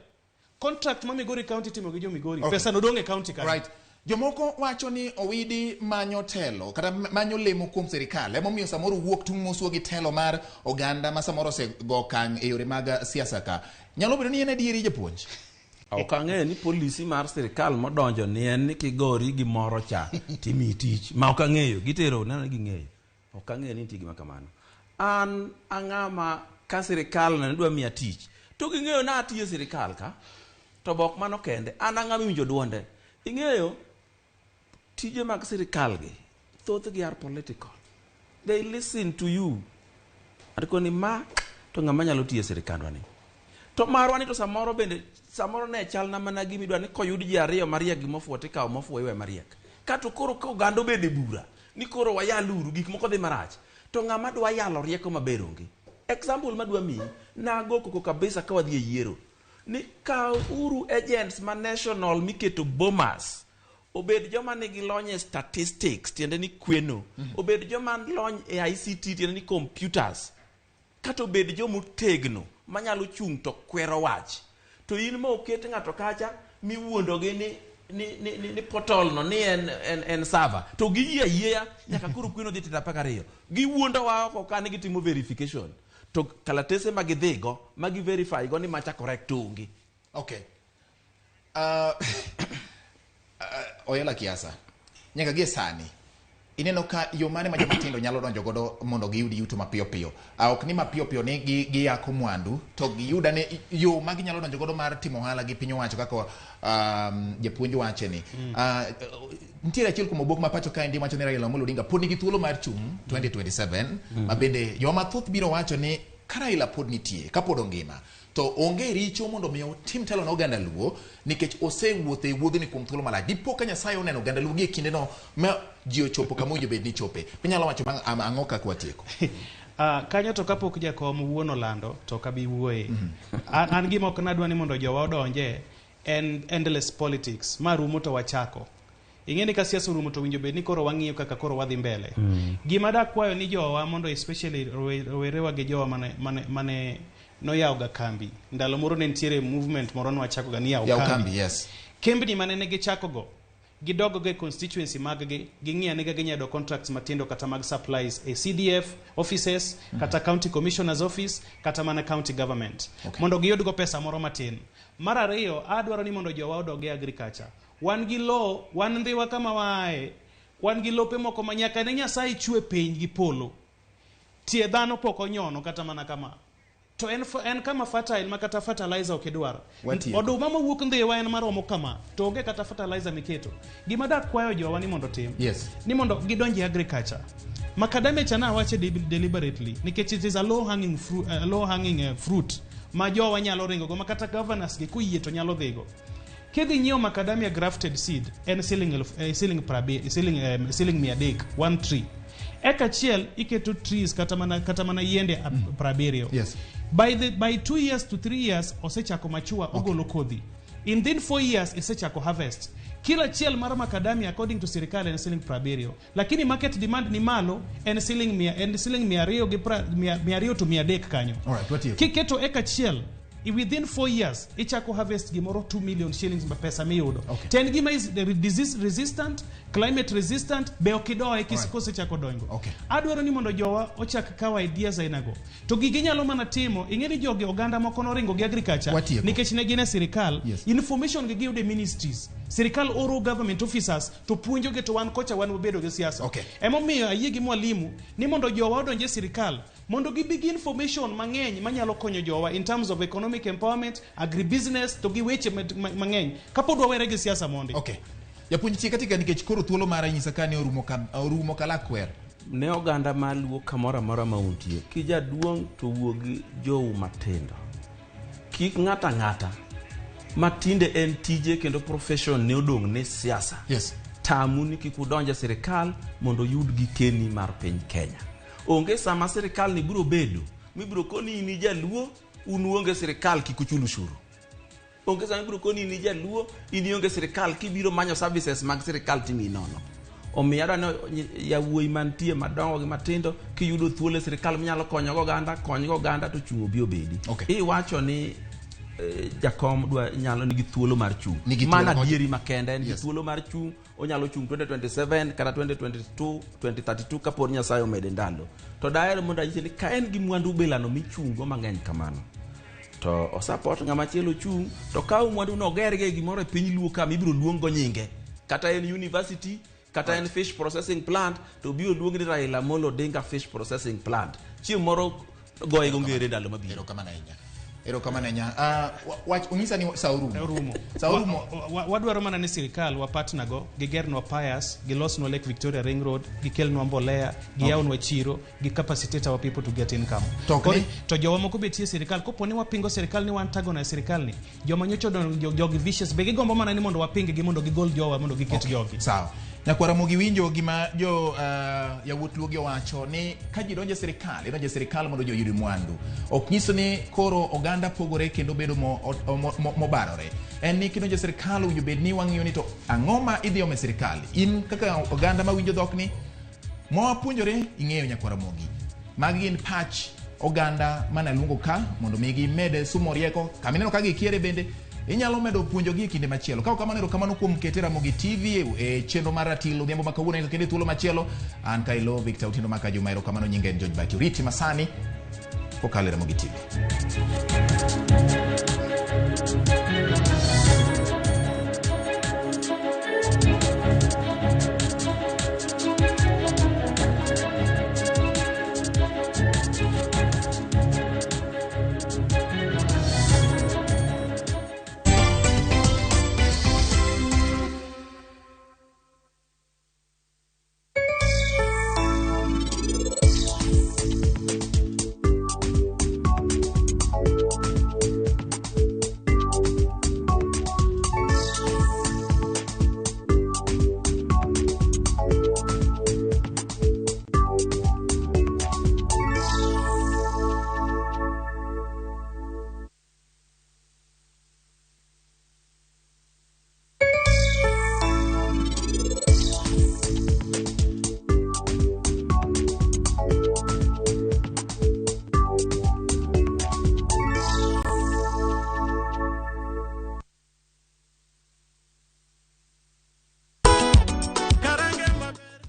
Contract ma Migori County timo gi jo Migori, pesa no dong' e county kanyo. Jomoko wacho ni Owidi manyo telo kata manyo lemo kuom sirikal, emomiyo samoro wuok tung' moswa gi telo mar oganda ma samoro osego okang' e yore mag siasa ka. Nyalo bedo ni en adieri japuonj? Ok ang'eyo ni policy mar sirikal modonjo ni en ni kigori gi moro cha timiyi tich. Ma ok ang'eyo, gitero neno ni ging'eyo. Ok ang'eyo ni nitie gima kamano. An ang'ama ka sirikal ne dwa miya tich to ging'eyo na atiyo e sirikal ka to bok mano kende an ang'ama iwinjo duonde. Ing'eyo tije mag sirikal gi thothgi are political. They listen to you. Atikoni ma to ng'ama nyalo tiyo e sirikandwa ni. To marwa ni to samoro bende samoro ne chalna mana gima idwa ni koyud ji ariyo mariek gi mofuwo tikawo mofuwo iwe mariek. Kato koro ka oganda obedo e bura ni koro wayal uru gik moko dhi marach to ng'ama dwa yalo rieko maber onge. Example madwa miyi nago koko kabisa ka wadhi e yiero ni kaw uru agents ma national miketo Bomas obed joma nigi lony e statistics tiende ni kweno obed joma lony e ICT tiende ni computers kata obed jomotegno manyalo chung' to kwero wach to in ma oket ng'ato kacha miwuondogi ni portal no ni en server to giyie ayieya nyaka koro kweno dhi tich 12 giwuondowa oko ka ni gitimo verification to kalatese ma gidhigo ma gi verify go ni macha correct onge. Okay. Oyala Kiasa, nyaka gie sani ineno ka yo mane ma joma tindo nyalo donjo godo mondo giyud yuto mapiyo piyo? Ok ni mapiyo piyo ni giyako mwandu to giyud ane yo ma ginyalo donjo godo mar timo ohala gi piny owacho kaka japuonj wache ni. Nitiere achiel kuom obok ma pacho kaendi wacho ni Raila Amolo Odinga pod nigi thuolo mar chung' 2027 ma bende joma mathoth biro wacho ni ka Raila pod nitie kapod ongima to onge richo mondo mi otim telo ne oganda Luo nikech osewuotho e wuodhni kuom thuolo malach. Dipo ka Nyasaye oneno oganda Luo gi e kindeno ma ji ochopo kama owinjo bed ni chope. Inyalo wacho ang'o kaka watieko? Kanyo to kapok jakom wuon olando to ok abi wuoye. An gima ok nadwa ni mondo jowa odonje en endless politics ma rumo to wachako. Ing'e ni ka siasa orumo to winjo bed ni koro wang'iyo kaka koro wadhi mbele. Gima dakwayo ni jowa mondo especially rowerewa gi jowa mane noyawoga kambi. Ndalo moro ne nitiere movement moro nwachakoga ni yaw kambi. Kambi, yes. Kembni mane ne gichakogo, gidogogo e constituency mag-gi, ging'i ane kaka ginyalo yudo contracts matindo kata mag supplies e CDF offices, kata county commissioner's office, kata mana county government. Mondo giyudgo pesa moro matin. Mar ariyo, adwaro ni mondo jowa odog e agriculture. Wan gi lowo, wan Ndhiwa kama waaye, wan gi lope moko ma nyaka ne Nyasaye chwe piny gi polo. Tie dhano pok onyono kata mana kama. To en kama fertile ma kata fertilizer ok idwar. Oduma mowuok Ndhiwa en maromo kama, to onge kata fertilizer miketo. Gima dakwayo jowa ni mondo otim, ni mondo gidonj e agriculture. Macadamia cha nawache deliberately nikech it is a low hanging fruit, low hanging fruit ma jowa nyalo ringo go ma kata governors gi koyie to nyalo dhigo. Kidhi nyiewo macadamia grafted seed en siling 300, one tree. Eka achiel iketo trees kata mana yiende 70. Yes. By 2 years to 3 years osechako machua ogolo kodhi. In within 4 years isechako harvest. Kila achiel mar macadamia according to sirikal en siling 70. Lakini market demand ni malo en siling 200 to 300 kanyo. Alright, what Kiketo eka achiel within 4 years ichako harvest gimoro 2 million shillings ma pesa miyudo. Okay. Ten gima is disease resistant, climate resistant, be ok idoye kosechako dongo. Okay. Adwaro ni mondo jowa ochak kawo ideas ainago. To gigi nyalo mana timo, ing'e ni jogi oganda moko noringo gi agriculture nikech ne gin e sirikal. Yes. Information gi giyudo e ministries. Sirikal oro government officers to puonjogi to wan kocha wan wabedo gi siasa. Okay. Emomiyo ayie gi mwalimu ni mondo jowa odonj e sirikal mondo gibi gi information mang'eny manyalo konyo jowa in terms of economic empowerment, agribusiness to gi weche mang'eny kapod wawere gi siasa mondi. Okay. Japuonj tie katika nikech koro thuolo mara nyisa ka ne orumo kalakwer. Ne oganda maluo kamoro amora ma untie, kijaduong' to wuogi jou matindo. Kik ng'ato ang'ata ma tinde en tije kendo profession ne odong' ne siasa. Yes. Tamu ni kik udonj e sirikal mondo uyud gikeni mar piny Kenya. Onge sama sirikal ni biro bedo mibiro koni in jaluo un uonge sirikal kik uchul ushuru. Onge sama ibiro koni in jaluo in ionge sirikal kibiro manyo services mag sirikal timi nono. Omiyo adwa ni yawuoyi mantie madongo gi matindo kiyudo thuolo e sirikal minyalo konyogo oganda, konygo oganda to chung' obi obedi. Okay. Iwacho ni jakom dwa nyalo nigi thuolo mar chung'. Mano adieri makende en gi thuolo mar chung', onyalo chung' 2027 kata 2022, 2032 kapod Nyasaye omede ndalo. To daher mondo anyisi ni ka en gi mwandu bilano michung'go mang'eny kamano to osupport ng'ama chielo chung' to kaw mwandu no ogergo gimoro e piny Luo ka mibiro luong go nyinge, kata en university, kata en fish processing plant, to biro luong ni Raila Amolo Odinga fish processing plant. Chieng' moro goye go ngere ndalo mabiro. Erokamano ahinya. Erokamano ahinya. Wach onyisa ni sa orumo. Orumo. Sa orumo. Wadwaro mana ni sirikal wa partner go, gigernwa piers, gilosnwa Lake Victoria Ring Road, gikelnwa mbolea, giyawnwa chiro, gi capacitate our people to get income. To ok ni- To jowa moko be tiyo e sirikal, kopo ni wapingo sirikal ni wan tagona e sirikal ni, joma nyocha odonjo jogi vicious be gigombo mana ni mondo waping gi mondo gigol jowa mondo giket jogi. Sawa. Nyakwara Ramogi winjo gima jo yawuot Luogi owacho ni ka ji donjo e sirikal, idonjo e sirikal mondo ji oyud mwandu. Ok nyiso ni koro oganda pogore kendo bedo mobarore. En ni kidonjo e sirikal owinjo bed ni wang'iyo ni to ang'o ma idhi omo e sirikal. In kaka oganda mawinjo dhokni, mwapuonjore ing'eyo Nyakwara Ramogi. Magi gin pach oganda mane aluongo ka mondo mi gimed sumo rieko. Kama ineno ka gikiere bende inyalo medo puonjogi e kinde machielo. Ka ok kamano, erokamano kuom kete Ramogi TV e chenro mar Ratil odhiambo ma kawuono nyaka kendo e thuolo machielo. An Kailo Victor Otieno Maka Juma, erokamano. Nyinga en George Bati. Oriti masani kokalo e Ramogi TV.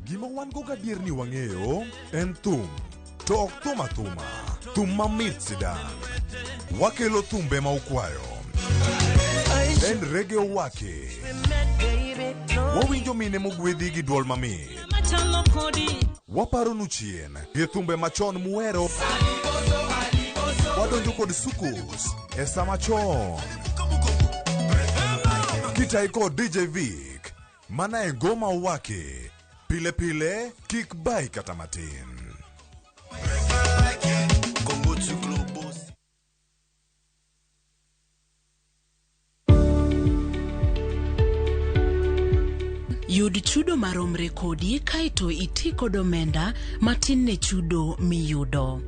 Gima wan go gadier ni wang'eyo en thum, to ok thum athuma, thum mamit sidang'. Wakelo thumbe ma ukwayo. En reggae owake. Wawinjo mine mogwedhi gi duol mamit. Waparonu chien gi thumbe machon muhero. Wadonjo kod sukus e sama chon. Kitai kod DJ Vic, mana e ngoma owake. Pile pile, kik bai kata matin. Yud chudo maromre kodi kaeto iti kod omenda matin ne chudo miyudo.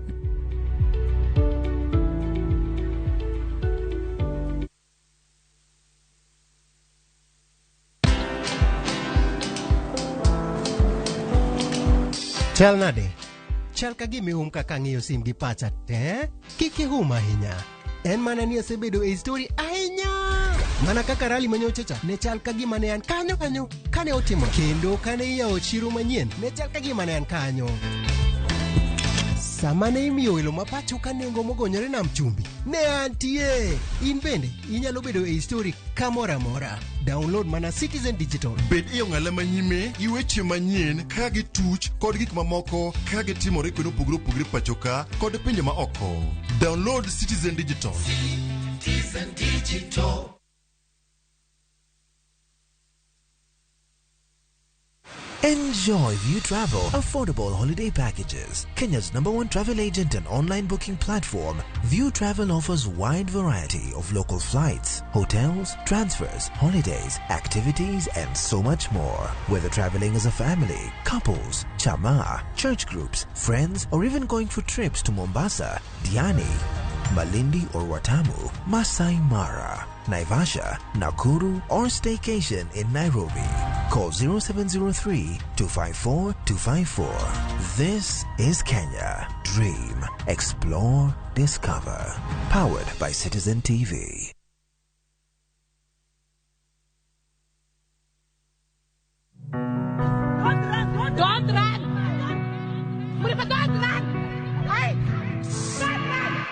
Chal nade? Chal ka gima ihum kaka ang'iyo sim gi pacha te. Kik ihum ahinya. En mana ni asebedo e story ahinya. Mana kaka rally manyocha cha ne chal ka gima ne an kanyo kanyo kane otimo. Kendo kane iyawo chiro manyien ne chal ka gima ne an kanyo. Sama ne imiyo welo ma pacho ka nengo mogonyore nam chumbi, ne antie. In bende inyalo bedo e story kamoro amora. Download mana Citizen Digital. Bed e ong'ala manyime gi weche manyien ka gituch kod gik mamoko ka gitimore kuonde mopogore opogore pacho ka kod pinje ma oko. Download Citizen Digital. Citizen Digital. Enjoy View Travel affordable holiday packages. Kenya's number one travel agent and online booking platform, View Travel offers wide variety of local flights, hotels, transfers, holidays, activities, and so much more. Whether traveling as a family, couples, chama, church groups, friends, or even going for trips to Mombasa, Diani, Malindi or Watamu, Masai Mara, Naivasha, Nakuru, or staycation in Nairobi. Call 0703 254 254. This is Kenya. Dream, explore, discover. Powered by Citizen TV. Don't run! Don't run! Murifa, don't run! Hey! Don't run!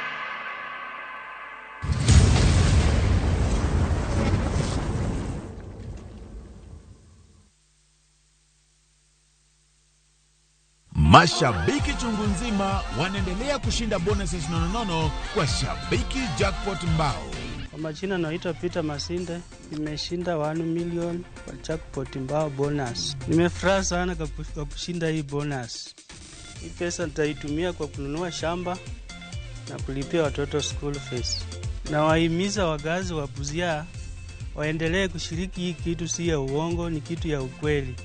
Mashabiki chungu nzima wanaendelea kushinda bonuses nononono kwa Shabiki Jackpot Mbao. Kwa majina naitwa Peter Masinde, nimeshinda 1 million kwa jackpot mbao bonus. Nimefurahi sana kwa kushinda hii bonus. Hii pesa nitaitumia kwa kununua shamba na kulipia watoto school fees. Nawahimiza wakazi wa Busia waendelee kushiriki hii kitu, si ya uongo, ni kitu ya ukweli.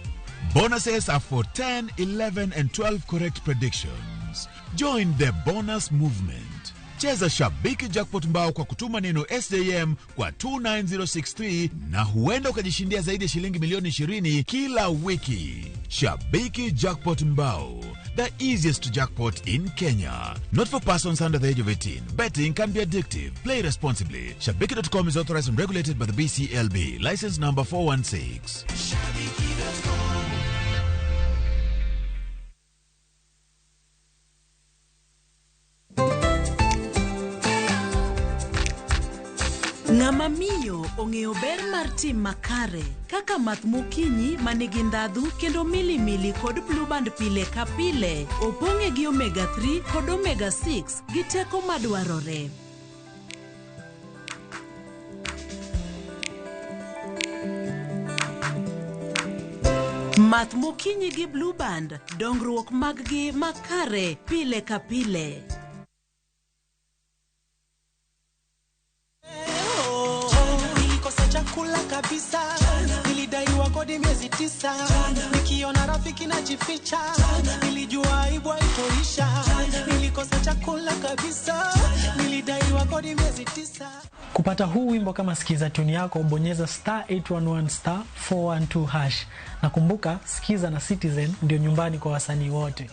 Bonuses are for 10, 11 and 12 correct predictions. Join the bonus movement. Cheza Shabiki Jackpot Mbao kwa kutuma neno SJM kwa 29063 na huenda ukajishindia zaidi ya shilingi milioni 20 kila wiki. Shabiki Jackpot Mbao, the easiest jackpot in Kenya. Not for persons under the age of 18. Betting can be addictive. Play responsibly. Shabiki.com is authorized and regulated by the BCLB. License number 416. Ng'ama miyo ong'eyo ber mar tim makare kaka math mokinyi ma nigi ndhadhu kendo milimili kod blueband pile ka pile opong'e gi omega 3 kod omega 6 gi teko madwarore. Math mokinyi gi blueband, dongruok mag-gi makare pile ka pile. Nilikosa chakula kabisa, nilidaiwa kodi miezi 9, nikiona rafiki najificha, nilijua aibu haitoisha. Nilikosa chakula kabisa, nilidaiwa kodi miezi 9. Kupata huu wimbo kama sikiza tune yako, bonyeza star 811 star 412 hash. Na kumbuka, sikiza na Citizen ndio nyumbani kwa wasanii wote.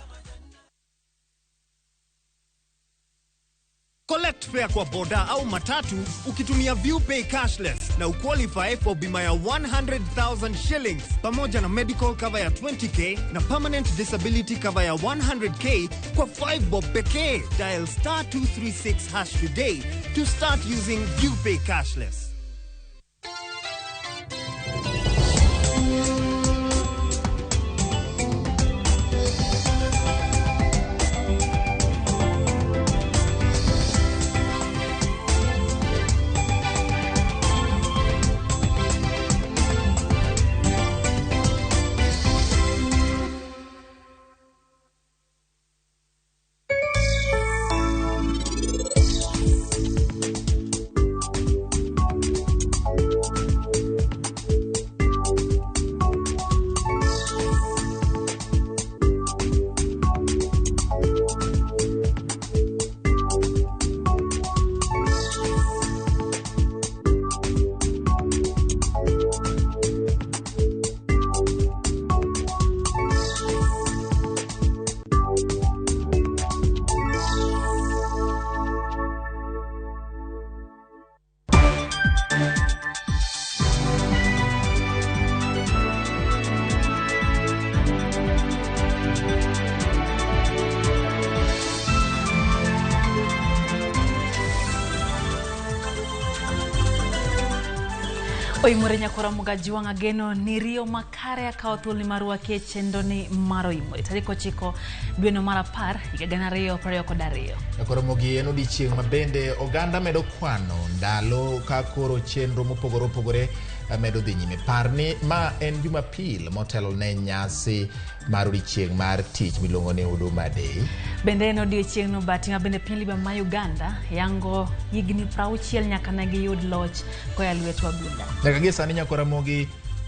Collect fare kwa boda au matatu ukitumia ViewPay cashless na uqualify for bima ya 100,000 shillings pamoja na medical cover ya 20k na permanent disability cover ya 100k kwa 5 bob pekee. Dial star 236 hash today to start using ViewPay cashless. Oimore nyakora mugaji wang' ageno ni riyo makare akawo thuolni mar rwaki e chenro ni mar Oimore tarik 9 dweno mar 10 higa 2022. Nyakora Mogi, en odiechieng' ma bende oganda medo kwano ndalo ka koro chenro mopogore opogore medo dhi nyime. Par ni ma en Jumapil motelo ne nyasi mar odiechieng' mar tich miluongo ni Huduma Day. Bende en odiechieng'no bati ma bende piny Libya ma Uganda yango higni 60 nyaka ne giyud loch koa lwet wagunda. Nyaka gie sani nyakora Mogi,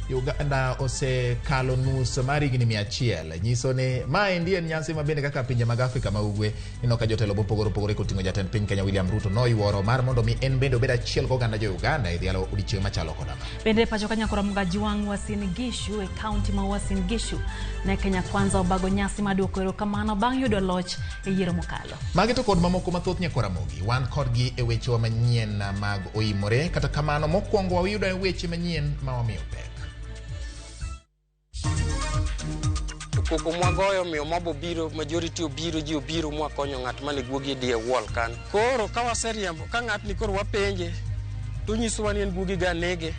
Uganda osekalo nus mar higni 100. Nyiso ni maendi en nyasi ma bende kaka pinje mag Afrika ma ugwe ineno ka jotelo mopogore opogore koting'o jatend piny Kenya William Ruto noyuoro mar mondo mi en bende obed achiel goganda jo Uganda e dhialo odiechieng' machalo koda ma. Bende pacho ka nyakora Mugaji wang' Uasin Gishu e kaunti ma Uasin Gishu ne Kenya Kwanza obago nyasi mar duoko erokamano bang' yudo loch e yiero mokalo. Magi to kod mamoko mathoth nyakora Mogi, wan kodgi e wechewa manyien mag Oimore. Kata kamano mokwongo wayudo e weche manyien ma wamiyo pek. Koko mwagoyo miyo mob obiro, majority obiro, ji obiro mwakonyo ng'at mane guogi e die wall kan. Koro ka waseriembo, ka ng'atni koro wapenje, to onyisowa ni en guogi ga nege.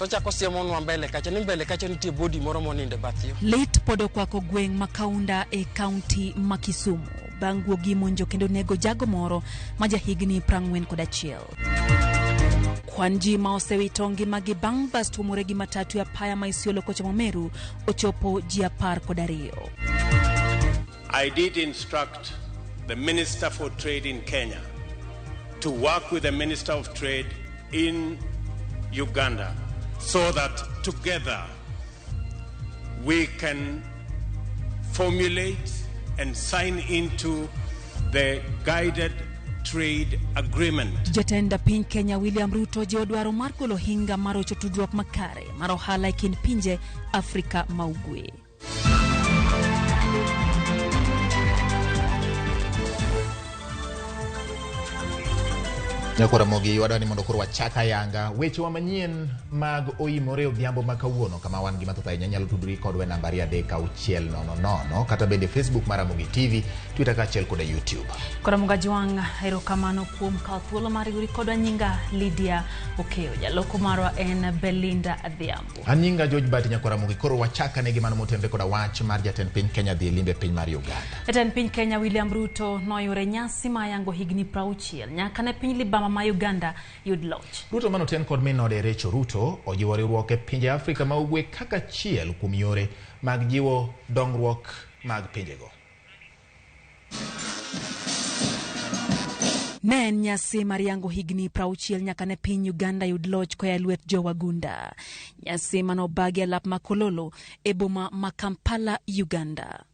Tochako siemonwa mbele kacha ni mbele kacha nitie body moro moninde bath yo. Lit pod okwako gweng' ma Kaunda e kaunti ma Kisumu bang' guogi monjo kendo nego jago moro ma jahigni 41. Kwan ji ma osewito ngimagi bang' bas tuomore gi matatu e apaya ma Isiolo kochomo Meru ochopo ji 12. I did instruct the Minister for Trade in Kenya to work with the Minister of Trade in Uganda so that together we can formulate and sign into the guided trade agreement. Jatend piny Kenya William Ruto jiwo dwaro mar golo hinga mar rocho tudruok makare mar ohala e kind pinje Afrika ma Ugwe. Nyakora Ramogi, wadwa ni mondo koro wachak ayanga wechewa manyien mag oimore odhiambo ma kawuono, kama wan gi mathoth ahinya. Nyalo tudri kodwa e nambari 3600 kata bende Facebook mar Ramogi TV, Twitter kaachiel koda YouTube. Koramoga Jwang', erokamano kuom kawo thuolo mar riwri kodwa. Nyinga Lydia Okeyo, jaloko marwa en Belinda Adhiambo. An nyinga George Bati. Nyakora Ramogi, koro wachak ane gi mano motenre koda wach mar jatend piny Kenya dhi e limbe piny mar Uganda. Jatend piny Kenya William Ruto noyuore nyasi ma yango higni 60 nyaka ne piny libamba ma Uganda yud loch. Ruto manoten kod min ode Rachel Ruto ojiwo riwruok e pinje Afrika ma Ugwe kaka achiel kuom yore mag jiwo dongruok mag pinjego. Ne en nyasi mar yango higni 60 nyaka ne piny Uganda yud loch koa e lwet jo-Wagunda. Nyasi manobagi e alap ma Kololo e boma ma Kampala, Uganda.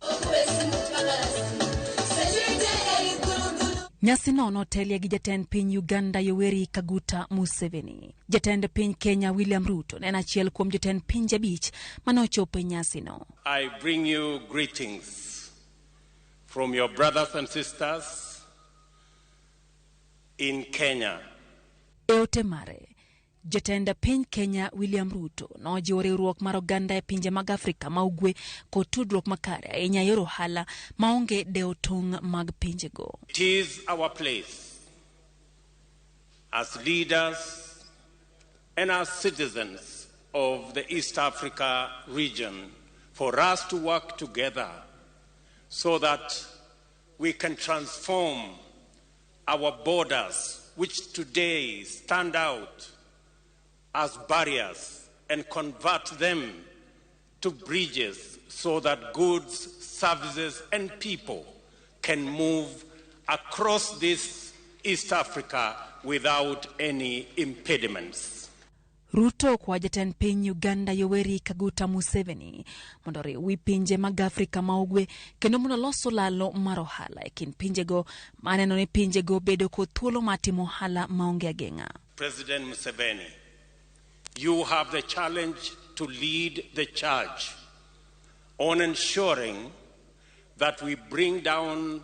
Nyasino notelie gi jatend piny Uganda Yoweri Kaguta Museveni. Jatend piny Kenya William Ruto ne en achiel kuom jotend pinje 5 mane ochopo e nyasino. I bring you greetings from your brothers and sisters in Kenya. E ote mare, jatend piny Kenya William Ruto nojiwo riwruok mar oganda e pinje mag Afrika ma Ugwe kod tudruok makare ahinya e yor ohala maonge dewo tong' mag pinjego. It is our place as leaders and as citizens of the East Africa region for us to work together so that we can transform our borders, which today stand out as barriers, and convert them to bridges so that goods, services, and people can move across this East Africa without any impediments. Ruto kwa jatend piny Uganda Yoweri Kaguta Museveni mondo oriw pinje mag Afrika ma Ugwe kendo mondo olos olalo mar ohala e kind pinjego maneno ni pinjego bedo kod thuolo mar timo ohala maonge ageng'a. President Museveni, you have the challenge to lead the charge on ensuring that we bring down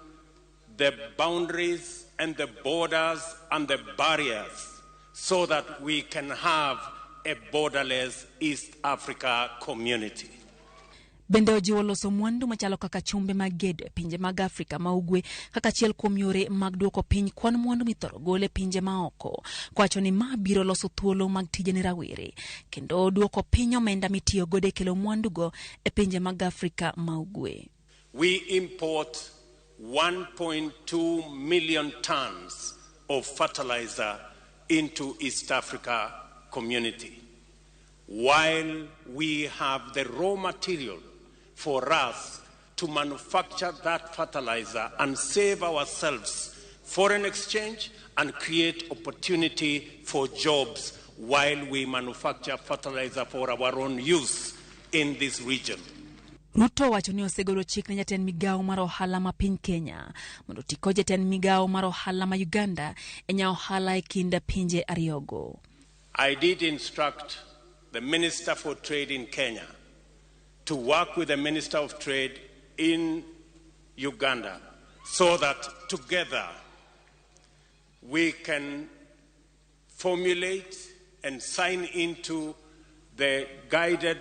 the boundaries and the borders and the barriers so that we can have a borderless East Africa community. Bende ojiwo loso mwandu machalo kaka chumbe mag gedo e pinje mag Afrika ma Ugwe kaka achiel kuom yore mag duoko piny kwan mwandu mithoro gol e pinje maoko, kowacho ni ma biro loso thuolo mag tije ne rawere kendo duoko piny omenda mitiyo godo e kelo mwandugo e pinje mag Afrika ma Ugwe. We import 1.2 million tons of fertilizer into East Africa community, while we have the raw material for us to manufacture that fertilizer and save ourselves foreign exchange and create opportunity for jobs while we manufacture fertilizer for our own use in this region. Ruto wacho ni osegolo chik ne jatend migawo mar ohala ma piny Kenya mondo oti kod jatend migawo mar ohala ma Uganda e nyawo ohala e kind pinje ariyogo. I did instruct the Minister for Trade in Kenya to work with the Minister of Trade in Uganda so that together we can formulate and sign into the guided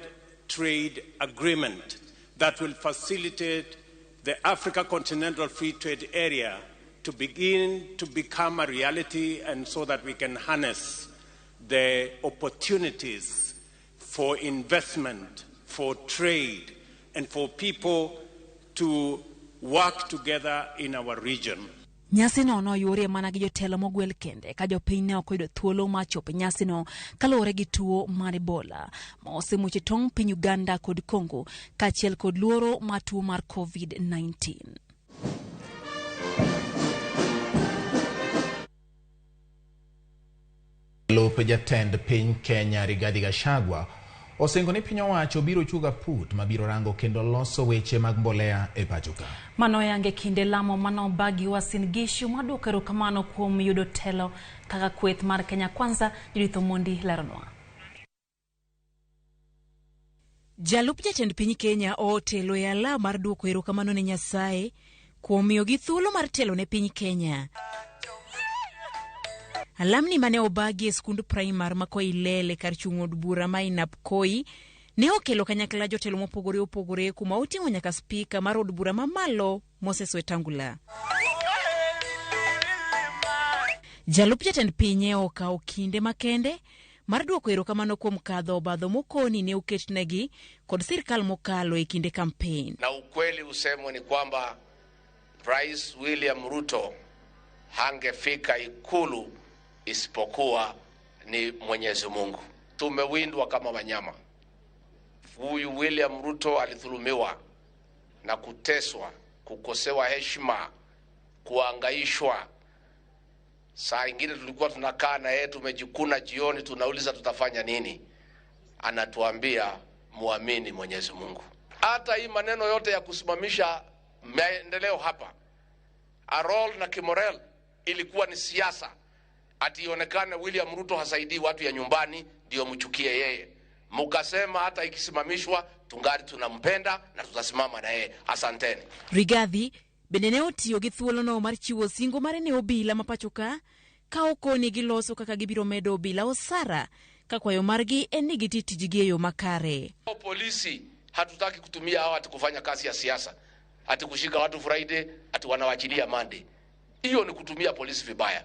trade agreement that will facilitate the Africa Continental Free Trade Area to begin to become a reality, and so that we can harness the opportunities for investment, for trade, and for people to work together in our region. Nyasino noyuorie mana gi jotelo mogwel kende ka jopiny ne ok oyudo thuolo mar chopo e nyasino kaluwore gi tuo mar Ebola ma osemuoch e tong' piny Uganda kod Congo kaachiel kod luoro mar tuo mar COVID-19. Jalup jatend piny Kenya Rigathi Gachagua osingo ni piny owacho biro chuogo aput mabiro rango kendo loso weche mag mbolea e pacho ka. Mano yange kinde lamo manobagi Uasin Gishu maduoko erokamano kuom yudo telo kaka kweth mar Kenya Kwanza. Judith Omondi leronwa. Jalup jatend piny Kenya otelo e alam mar duoko erokamano ne Nyasaye kuom miyogi thuolo mar telo ne piny Kenya. Alamni mane obagi e skund praimar ma Koilele kar chung' od bura ma Ainabkoi ne okelo kanyakla jotelo mopogore opogore kuma oting'o nyaka spika mar od bura mamalo Moses Wetangula. Jalup jatend piny okawo kinde makende mar duoko erokamano kuom kadho obadho mokoni ne oketnegi kod sirkal mokalo e kinde kampen. Na ukweli usemwe ni kwamba Rais William Ruto hangefika Ikulu isipokuwa ni Mwenyezi Mungu. Tumewindwa kama wanyama. Huyu William Ruto alidhulumiwa na kuteswa, kukosewa heshima, kuangaishwa. Saa ingine tulikuwa tunakaa na yeye tumejikuna jioni, tunauliza tutafanya nini, anatuambia muamini Mwenyezi Mungu. Hata hii maneno yote ya kusimamisha maendeleo hapa Arol na Kimorel ilikuwa ni siasa, ati ionekane William Ruto hasaidii watu ya nyumbani ndio mchukie yeye. Mukasema hata ikisimamishwa tungali tunampenda na tutasimama na yeye. Asanteni. Rigathi bende ne otiyo gi thuolono mar chiwo singo mare ne obila ma pacho ka ka okoni giloso kaka gibiro medo obila osara ka kwayo margi en ni giti tijgi e yo makare. Polisi hatutaki kutumia hawa ati kufanya kazi ya siasa, ati kushika watu Friday, ati wanawachilia Monday. Hiyo ni kutumia polisi vibaya.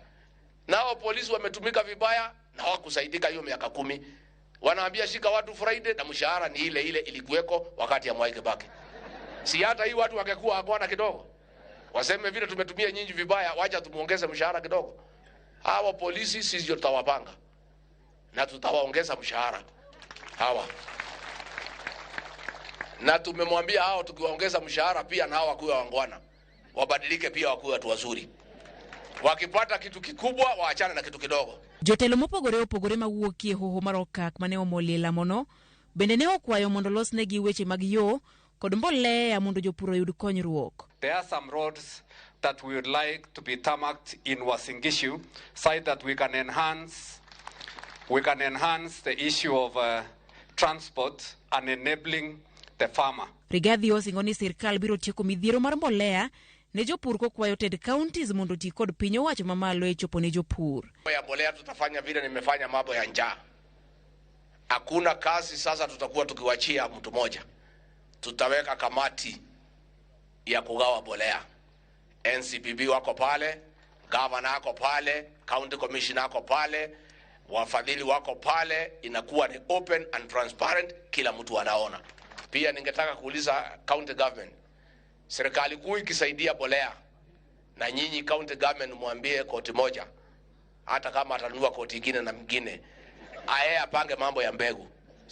Nao polisi wametumika vibaya na hawakusaidika hiyo miaka 10. Wanaambia shika watu Friday na mshahara ni ile ile ilikuweko wakati ya Mwai Kibaki. Si hata hii watu wangekuwa hakwana kidogo. Waseme vile tumetumia nyinyi vibaya, wacha tumuongeze mshahara kidogo. Hawa polisi sisi ndio tutawapanga na tutawaongeza mshahara hawa. Na tumemwambia hao tukiwaongeza mshahara pia na hao wakuwe wangwana. Wabadilike pia wakuwe watu wazuri. Wakipata kitu kikubwa waachane na kitu kidogo. Jotelo mopogore opogore mawuok e hoho mar Okak mane omolie lamono bende ne okwayo mondo losnegi weche mag yo kod mbolea mondo jopur oyud konyruok. There are some roads that we would like to be tarmacked in Uasin Gishu, so that we can enhance the issue of transport and enabling the farmer. Rigathi osingo ni sirkal biro tieko midhiero mar mbolea ne jopur kokwayo tend counties mondo oti kod piny owacho mamalo e chopo ne jopur. Ya mbolea tutafanya vile nimefanya mambo ya njaa. Hakuna kazi sasa tutakuwa tukiwachia mtu moja. Tutaweka kamati ya kugawa mbolea. NCPB wako pale, governor ako pale, county commissioner ako pale, wafadhili wako pale, inakuwa ni open and transparent, kila mtu anaona. Pia ningetaka kuuliza county government, serikali kuu ikisaidia mbolea na nyinyi county government muambie koti moja, hata kama atanunua koti ingine na mingine, aye apange mambo ya mbegu,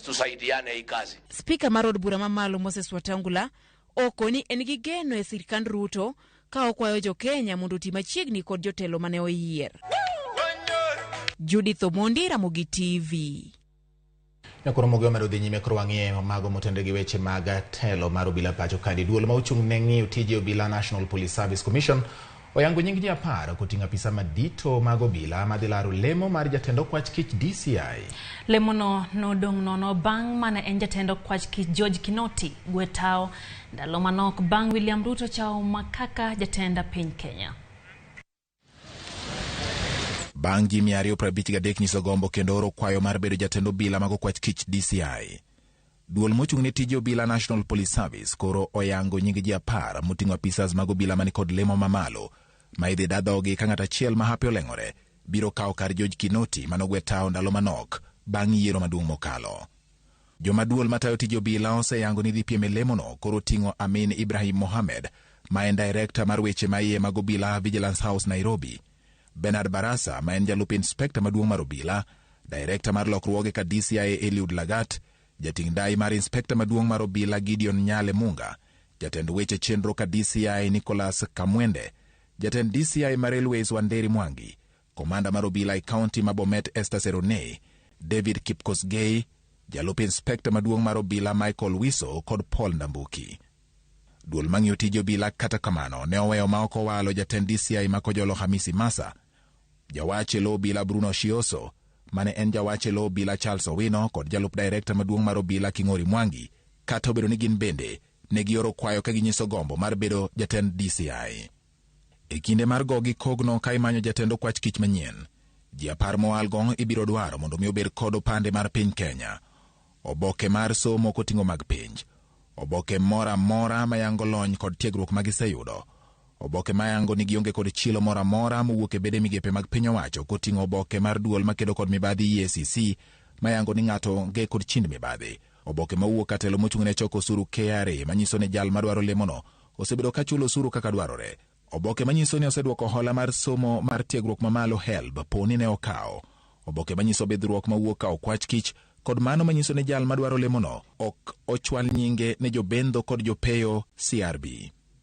tusaidiane hii kazi. Speaker mar od bura mamalo Moses Wetangula okoni en gi geno e sirkand Ruto ka okwayo jo Kenya mondo oti machiegni kod jotelo mane oyier. Judith Omondi, Ramogi TV. Nyakoro mogo omedo dhi nyime koro wang'iye mago motende gi weche mag telo mar obila pacho kadi. Duol ma ochung' ne ng'iyo tije obila National Police Service Commission oyango nying ji 10 koting'o apisa madito mag obila madhi laro lemo mar jatend okwach kich DCI. Lemono nodong' nono bang' mane en jatend okwach kich George Kinoti gwetao ndalo manok bang' William Ruto chao makaka jatend piny Kenya. Bang' ji 253 nyiso gombo kendo oro kwayo mar bedo jatend obila mag okwach kich DCI. Duol mochung' ne tije obila National Police Service koro oyango nying ji 10 moting'o apisas mag obila mani kod lemo mamalo ma idhi da dhogi ka ng'at achiel ma hape oleng'ore biro kawo kar George Kinoti manogwe tao ndalo manok bang' yiero maduong' mokalo. Joma duol matayo tij obila oseyango ni dhi piem e lemono koro ting'o Amin Ibrahim Mohamed, ma en direkta mar weche maiye mag obila Vigilance House Nairobi, Bernard Barasa ma en jalup inspekta maduong' mar obila, direkta mar lokruoge ka DCI Eliud Lagat, jating' ndai mar inspekta maduong' mar obila Gideon Nyale Munga, jatend weche chenro ka DCI Nicholas Kamwende, jatend DCI mar Railways Wanderi Mwangi, komanda mar obila e kaunti ma Bomet Esther Seronei, David Kipkosgei, jalup inspekta maduong' mar obila Michael Wiso kod Paul Ndambuki. Duol mang'iyo tij obila kata kamano ne oweyo ma ok owalo jatend DCI ma Kojolo Hamisi Masa, jawach e lo obila Bruno Shioso, mane en jawach e lo obila Charles Owino kod jalup direkta maduong' mar obila King'ori Mwangi, kata obedo ni gin bende ne gioro kwayo ka ginyiso gombo mar bedo jatend DCI. E kinde mar go gi kogno ka imanyo jatend okwach kich manyien, ji 10 mowalgo ibiro dwaro mondo mi obed kod opande mar piny Kenya, oboke mar somo koting'o mag penj, oboke moro amora mayango lony kod tiegruok ma giseyudo, oboke mayango ni gionge kod chilo moro amora mowuok e bede migepe mag piny owacho koting'o oboke mar duol makedo kod mibadhi EACC mayango ni ng'ato onge kod chind mibadhi, oboke mowuok ka telo mochung' ne choko osuru KRA manyiso ni jal madwaro lemono osebedo ka chulo osuru kaka dwarore, oboke manyiso ni osedwoko hola mar somo mar tiegruok mamalo HELB poni ne okawo, oboke manyiso bidhruok mawuok ka okwach kich kod mano manyiso ni jal madwaro lemono ok ochwal nyinge ne jobendho kod jopeyo CRB.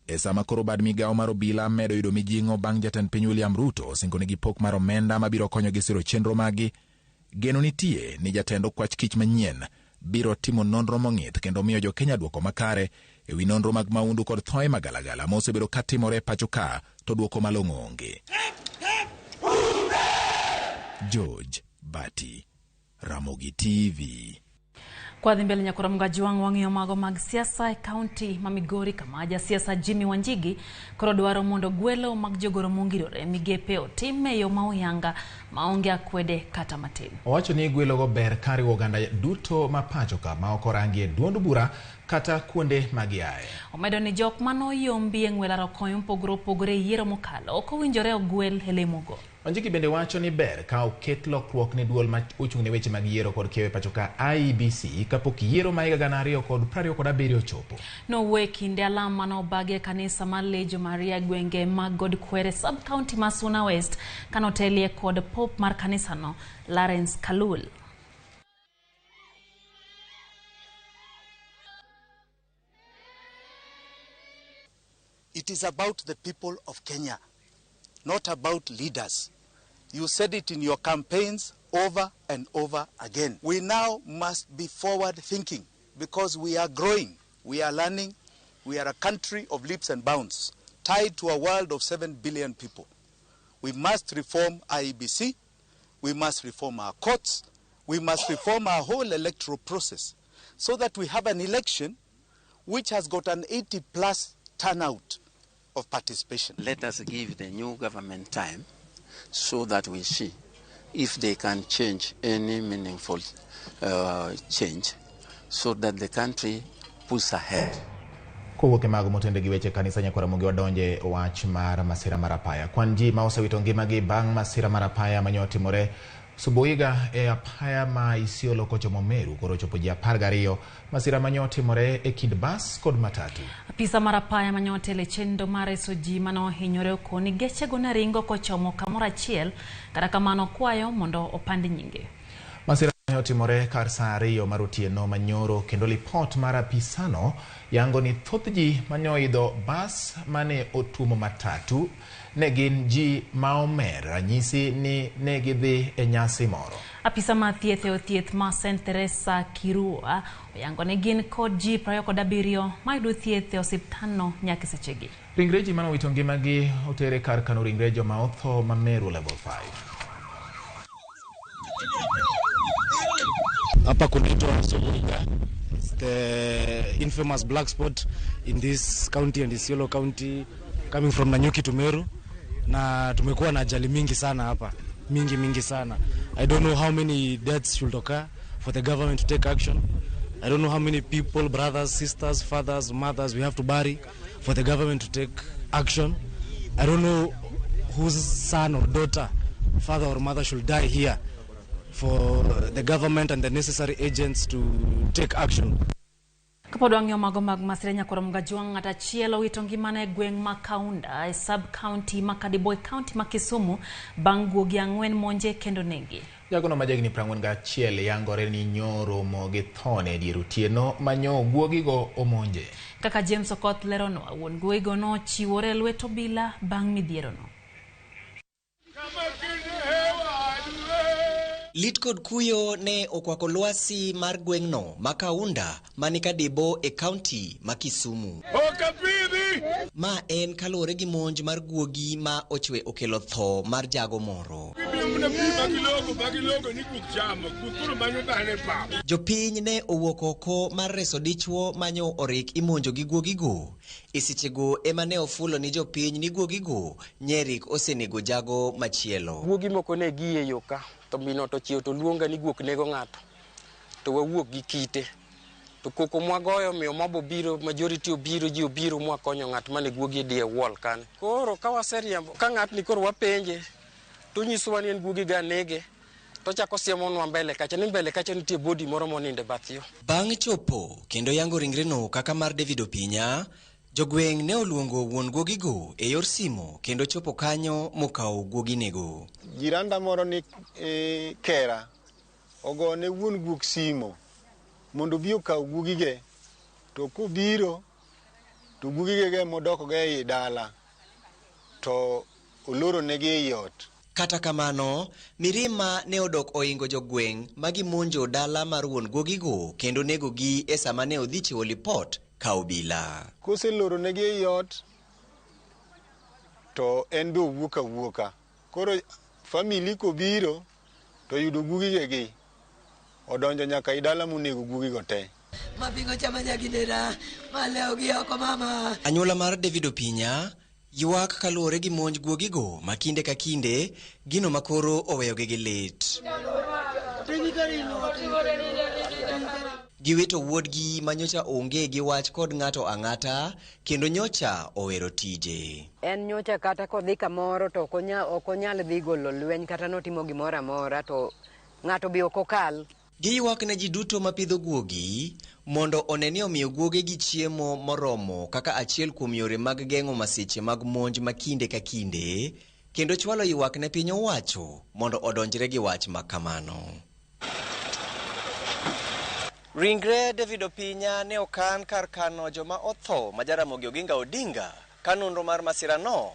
E sama koro bad migawo mar obila medo yudo mijing'o bang' jatend piny William Ruto osingonegi pok mar omenda mabiro konyogi siro chenro maggi, geno nitie ni jatend okwach kich manyien biro timo nonro mong'ith kendo miyo jo-Kenya dwoko makare e wi nonro mag maundu kod thoe magalagala ma osebedo ka timore e pacho ka to dwoko malong'o onge. George Bati, Ramogi TV. Kwa dhi mbele nyakora Mgaji wang' wang'iyo mago mag siasa e kaunti ma Migori kama jasiasa Jimmy Wanjigi koro dwaro mondo gwelo mag jogoro mongirore migepe otim e yo ma oyanga maonge akwede kata matin. Owacho ni gwelogo ber ka riwo oganda duto ma pacho ka ma ok orangi e duond bura kata kuonde ma giaye. Omedo ni jok manoyombi e ng'wel arokoyo mopogore opogore e yiero mokalo ok owinjore ogwel e lemogo. Wanjigi bende wacho ni ber ka oket lokruok ne duol ma ochung' ne weche mag yiero kod kiewo e pacho ka IEBC kapok yiero ma higa 2027 ochopo. Nowuoyo e kinde alam manobagi e kanisa mar Legio Maria gwenge mag God Kwere sub-county ma Suna West kanotelie kod pop mar kanisano Lawrence Kalul. It is about the people of Kenya, not about leaders. You said it in your campaigns over and over again. We now must be forward thinking because we are growing, we are learning, we are a country of leaps and bounds, tied to a world of 7 billion people. We must reform IEBC, we must reform our courts, we must reform our whole electoral process so that we have an election which has got an 80-plus turnout of participation. Let us give the new government time so that we see if they can change any meaningful change so that the country pulls ahead. Kowuok e mago motende gi weche kanisa nyakwara Ramogi wadonje wach mar masira mar apaya. Kwan ji ma osewito ngimagi bang' masira mar apaya mane otimore Subuiga e apaya ma Isiolo kochomo Meru koro ochopo ji 12. Masira mane otimore e kind bas kod matatu. Apisa mar apaya mane otelo e chenro mar reso ji mane ohinyore okoni gechego ne ringo kochomo kamoro achiel, kata kamano kwayo mondo opand nyinge. Masira mane otimore kar saa 2 mar otieno manyoro kendo lipot mar apisano yango ni thoth ji mane oidho bas mane otuomo matatu ne gin ji ma omer, ranyisi ni ne gidhi e nyasi moro. Apisa mar thieth e od thieth ma St. Teresa Kirua oyango ni gin kod ji 27 mayudo thieth e osiptandno nyaka sechegi. Ringre ji mane owito ngimagi otere kar kano ringre joma otho ma Meru level 5. Hapa kunaitwa Subuiga. It's the infamous black spot in this county and Isiolo County, coming from Nanyuki to Meru. Na tumekuwa na ajali mingi sana hapa, mingi sana. I don't know how many deaths should occur for the government to take action. I don't know how many people, brothers, sisters, fathers, mothers we have to bury for the government to take action. I don't know whose son or daughter, father or mother should die here for the government and the necessary agents to take action. Kapod wang'iyo mago mag masira nyakwar Mgajwang' ng'at achiel owito ngimane e gweng' ma Kaunda e sub county ma Kadibo e county ma Kisumu bang' guogi ang'wen monje kendo negi. Jagono ma jahigni 41 yangore ni nyoromo gi thone e dier otieno ma nyo guogigo omonje. Kaka James Okoth leronwa, wuon guogigo nochiwore e lwet obila bang' midhierono. Lit kod kuyo ne okwako lwasi mar gweng'no ma Kaunda mani Kadibo e kaunti ma Kisumu. Ma en kaluwore gi monj mar guogi ma ochwe okelo tho mar jago moro. Jopiny ne owuok oko mar reso dichwo manyo orik imonjo gi guogigo. E sechego ema ne ofulo ni jopiny ni guogigo nyerik osenego jago machielo. Guogi moko ne gie yo ka to min ot ochiew to luonga ni guok nego ng'ato to wawuok gi kite to koko mwagoyo miyo mob obiro, majority obiro, ji obiro mwakonyo ng'at mane guogi e die wall kanyo. Koro ka waseriembo ka ng'atni koro wapenje to nyisowa ni en guogi ga nege to chako siemonwa mbele kacha ni mbele kacha nitie body moro monindo e bath yo. Bang' chopo kendo yango ringreno kaka mar David Opinya, jogweng' ne oluongo wuon guogigo e yor simo kendo chopo kanyo mokawo guoginego. Jiranda moro ni Kera ogone wuon guok simo mondo obi okaw guogige, to kobiro to guogige modok go ei dala to oloronegi ei ot. Kata kamano, mirima ne odok oingo jogweng' ma gimonjo dala mar wuon guogigo kendo negogi e sama ne odhi chiwo lipot ka obila. Koseloronegi ei ot to en be owuok awuoka. Koro famili kobiro to yudo guogigegi odonjo nyaka i dala monego guogigo te. Mapingo chama nyagidera, maleo gi oko mama. Anyuola mar David Opinya ywak kaluwore gi monj guogigo ma kinde ka kinde gino makoro oweyogi gi lit. Giwito wuodgi ma nyocha onge gi wach kod ng'ato ang'ata kendo nyocha owero tije. En nyocha kata kodhi kamoro to ok onyal dhi golo lweny kata notimo gimoro amora to ng'ato be ok okal. Giywak ne ji duto mapidho guogi mondo one ni omiyo guogegi chiemo moromo kaka achiel kuom yore mag geng'o masiche mag monj ma kinde ka kinde kendo chwalo ywak ne piny owacho mondo odonjre gi wach ma kamano. Ringre David Opinya ne okan kar kano joma otho ma Jaramogi Oginga Odinga ka nonro mar masirano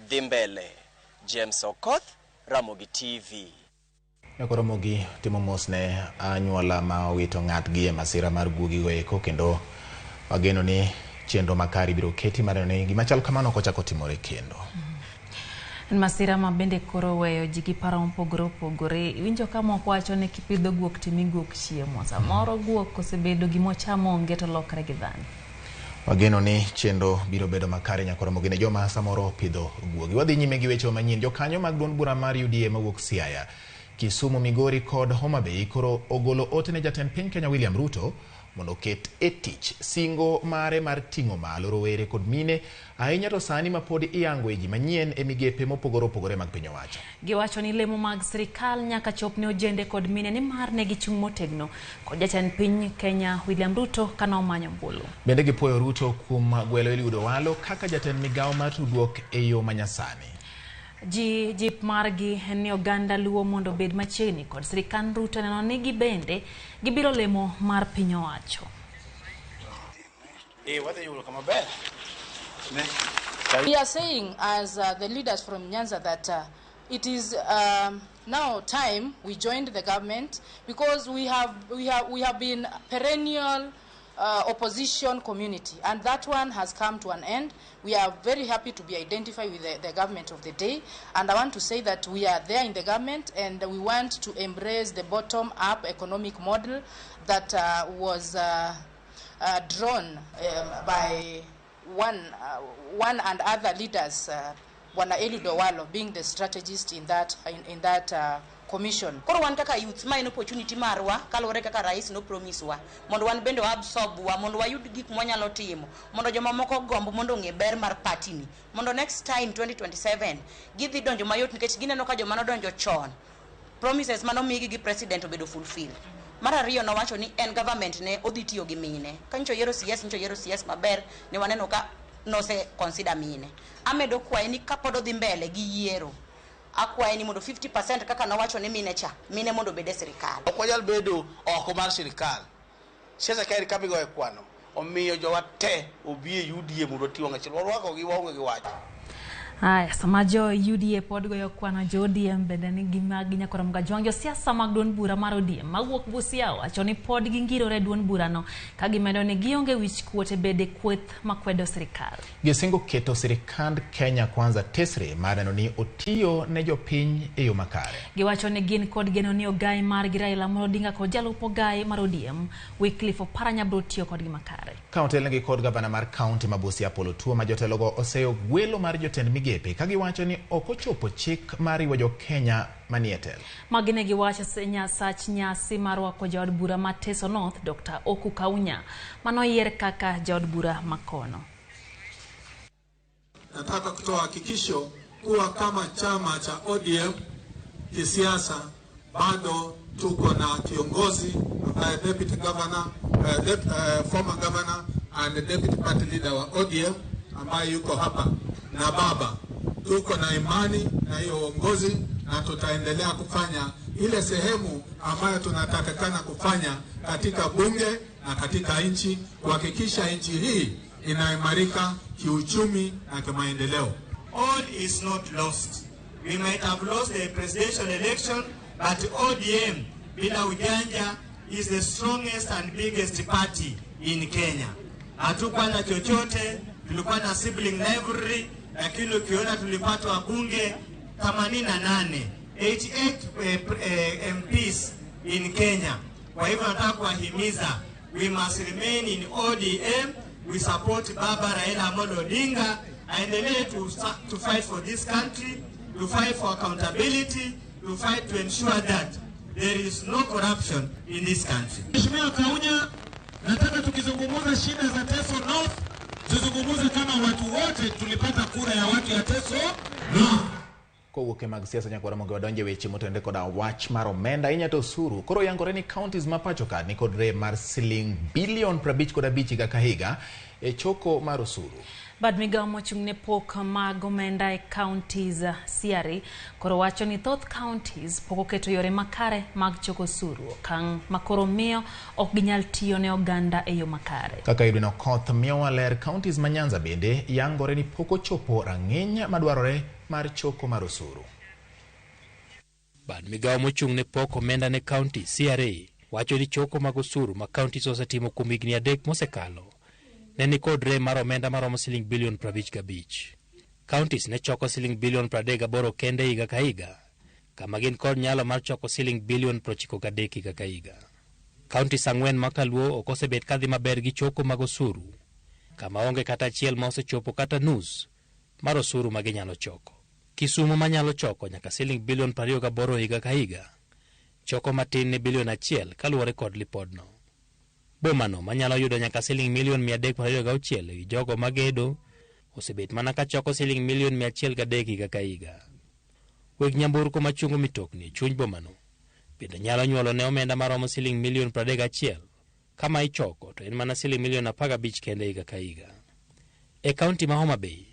dhi mbele. James Okoth, Ramogi TV. Ramogi timo mos ne anyuola ma owito ng'atgi e masira mar guogigo eko kendo wageno ni chenro makare ibiro keti mar neno ni gima chal kamano ok ochako timore kendo. En masira ma bende koro weyo ji gi paro mopogore opogore. Iwinjo ka moko wacho ni kipidho guok timi guok chiemo. Samoro guok osebedo gimochamo onge to lokre gi dhano. Wageno ni chenro biro bedo makare nyaka Ramogi ne joma samoro opidho guogi. Wadhi nyime gi weche manyien. Jokanyo mag duond bura mar UDA mawuok Siaya, Kisumu, Migori kod Homa Bay koro ogolo ote ne jatend piny Kenya William Ruto mondo oket e tich singo mare mar ting'o malo rowere kod mine ahinya to sani ma pod iyango e ji manyien e migepe mopogore opogore mag piny owacho. Giwacho ni lemo mag sirikal nyaka chop ne ojende kod mine nimar ne gichung' motegno kod jatend piny Kenya William Ruto kane omanyo ombulu. Bende gipuoyo Ruto kuom gwelo Eliud Owalo kaka jatend migawo mar tudruok e yo manyasani. Ji jip margi en ni oganda Luo mondo obed machiegni kod sirikand Ruto neno ni gibende gibiro lemo mar piny owacho. We are saying as the leaders from Nyanza that it is now time we joined the government because we have been perennial opposition community, and that one has come to an end. We are very happy to be identified with the government of the day, and I want to say that we are there in the government and we want to embrace the bottom-up economic model that was drawn by one and other leaders, Bwana Eliud Owalo being the strategist in that commission. Koro wan kaka youth ma en opportunity marwa kaluwore kaka rais no promise wa mondo wan bende wa absorb wa mondo wayud gik mwanyalo timo mondo joma moko gombo mondo ong'e ber mar party ni mondo next time 2027 gidhi donjo mayot nikech gineno ka joma nodonjo chon Promises manomigi gi president obedo fulfill. Mar ariyo nowacho ni en government ne odhi tiyo gi mine. Ka nyocha oyiero CS, nyocha oyiero CS maber, ne waneno ka nose consider mine. Amedo kwaye ni kapod odhi mbele gi yiero, akwaye ni mondo 50% kaka nowacho ni mine cha, mine mondo obed e sirikal. Ok wanyal bedo oko mar sirikal. Siasa kaeri kama igoye kwano, omiyo jowa te obi e UDA mondo wati wang' achiel. Warwakogi waonge gi wach. Aya, sama jo UDA pod goyo kwano, jo ODM bende nigi magi nyakoro Mgajwang'. Josiasa mag duond bura mar ODM mawuok Busia wacho ni pod gingirore duond burano ka gimedo ni gionge wich kuot e bede kweth makwedo sirikal. Gisingo keto sirikand Kenya Kwanza tesre mar neno ni otiyo ne jopiny e yo makare. Giwacho ni gin kod geno ni ogai margi Raila Amolo Odinga kod jalup ogai mar ODM Wycliffe Oparanya biro tiyo kodgi makare. Ka otelnegi kod gavana mar kaunti ma Busia Apollo Tuo ma jotelogo oseyo gwelo mar jotend migepe ka giwacho ni ok ochopo chik mar riwo jo Kenya manie telo. Magi ne giwacho nyasach nyasi mar rwako jaod bura ma Teso North Dr. Oku Kaunya manoyier kaka jaod bura makono. Nataka kutoa hakikisho kuwa kama chama cha ODM kisiasa bado tuko na kiongozi ambaye deputy governor, former governor and deputy party leader wa ODM ambaye yuko hapa na baba. Tuko na imani na hiyo uongozi na tutaendelea kufanya ile sehemu ambayo tunatakikana kufanya katika bunge na katika nchi, kuhakikisha nchi hii inaimarika kiuchumi na kimaendeleo. All is not lost. We might have lost the presidential election, but ODM bila ujanja is the strongest and biggest party in Kenya. Hatukuwa na chochote, tulikuwa na sibling rivalry, lakini ukiona tulipata wabunge 88, 88 MPs in Kenya. Kwa hivyo nataka kuwahimiza, we must remain in ODM. We support Baba Raila Amolo Odinga aendelee to fight for this country, to fight for accountability, to fight to ensure that there is no corruption in this country. Mheshimiwa Kaunya, nataka tukizungumza shida za Teso North, tuzungumze kama watu wote tulipata kura ya watu ya Teso North. Kowuok e mag siasa nyakwara mondo wadonje weche motenore koda wach mar omenda ahinya to osuru. Koro yangore ni counties ma pacho ka nikod rem mar siling bilion 55 higa ka higa e choko mar osuru. Bad migao mochung' ne pok mag omenda e counties CRA koro wacho ni thoth counties pok oketo yore makare mag choko osuru, okang' ma koro miyo ok ginyal tiyo ne oganda e yo makare. Kaka Edwin Okoth miyowa ler, counties ma Nyanza bende yangore ni pok ochopo rang'iny madwarore mar choko mar osuru. Bad migao mochung' ne pok omenda ne county CRA wacho ni choko mag osuru ma counties osetimo kuom higni 3 mosekalo ne ni kod rem mar omenda maromo siling bilion 55. Counties ne choko siling bilion 38 kende higa ka higa, kama gin kod nyalo mar choko siling bilion 93 higa ka higa. Counties 4 ma kaluo ok osebet kadhi maber gi choko mag osuru, kama onge kata achiel ma osechopo kata nus mar osuru ma ginyalo choko. Kisumu manyalo choko nyaka siling bilion 28 higa ka higa, choko matin ne bilion 1 kaluwore kod lipodno. Bomano manyalo yudo nyaka siling milion 326 ewi jogo magedo osebet mana ka choko siling milion 103 higa ka higa. Weg nyamburko machungo mitokni e chuny bomano bende nyalo nyuolo ne omenda maromo siling milion 31, kama ichoko to en mana siling milion 15 kende higa ka higa. E kaunti ma Homa Bay,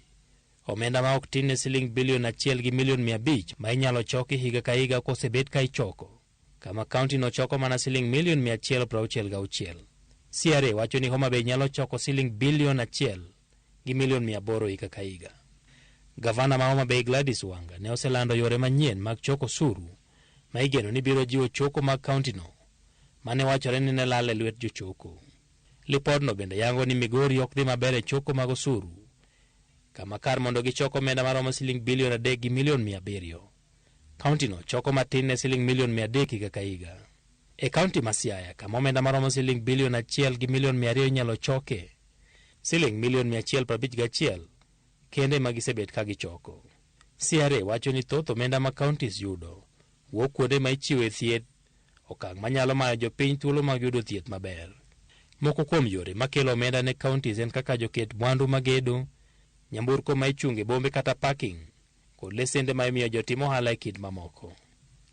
omenda ma ok tin ne siling bilion 1 gi milion 500 ma inyalo choki higa ka higa kosebet ka ichoko, kama kaunti no choko mana siling milion 166. CRA wacho ni Homa Bay nyalo choko siling bilion 1 gi milion 800 higa ka higa. Gavana ma Homa Bay Gladys Wanga ne oselando yore manyien mag choko osuru ma igeno ni biro jiwo choko mag kaunti no mane wachore ni ne lal e lwet jochoko. Lipodno bende yango ni Migori ok dhi maber e choko mag osuru, kama kar mondo gichok omenda maromo siling bilion 3 gi milion 700, kaunti no choko matin ne siling milion 300 higa ka higa. E kaunti ma Siaya, kama omenda maromo siling bilion 1 gi milion 200 inyalo choke, siling milion 151 kende ma gisebet ka gichoko. CRA wacho ni thoth omenda ma counties yudo wuok kuonde ma ichiwe thieth, okang' manyalo mayo jopiny thuolo mag yudo thieth maber. Moko kuom yore makelo omenda ne counties en kaka joket mwandu magedo, nyamburko ma ichunge bombe kata parking, kod lesende ma imiyo jotim ohala e kind mamoko.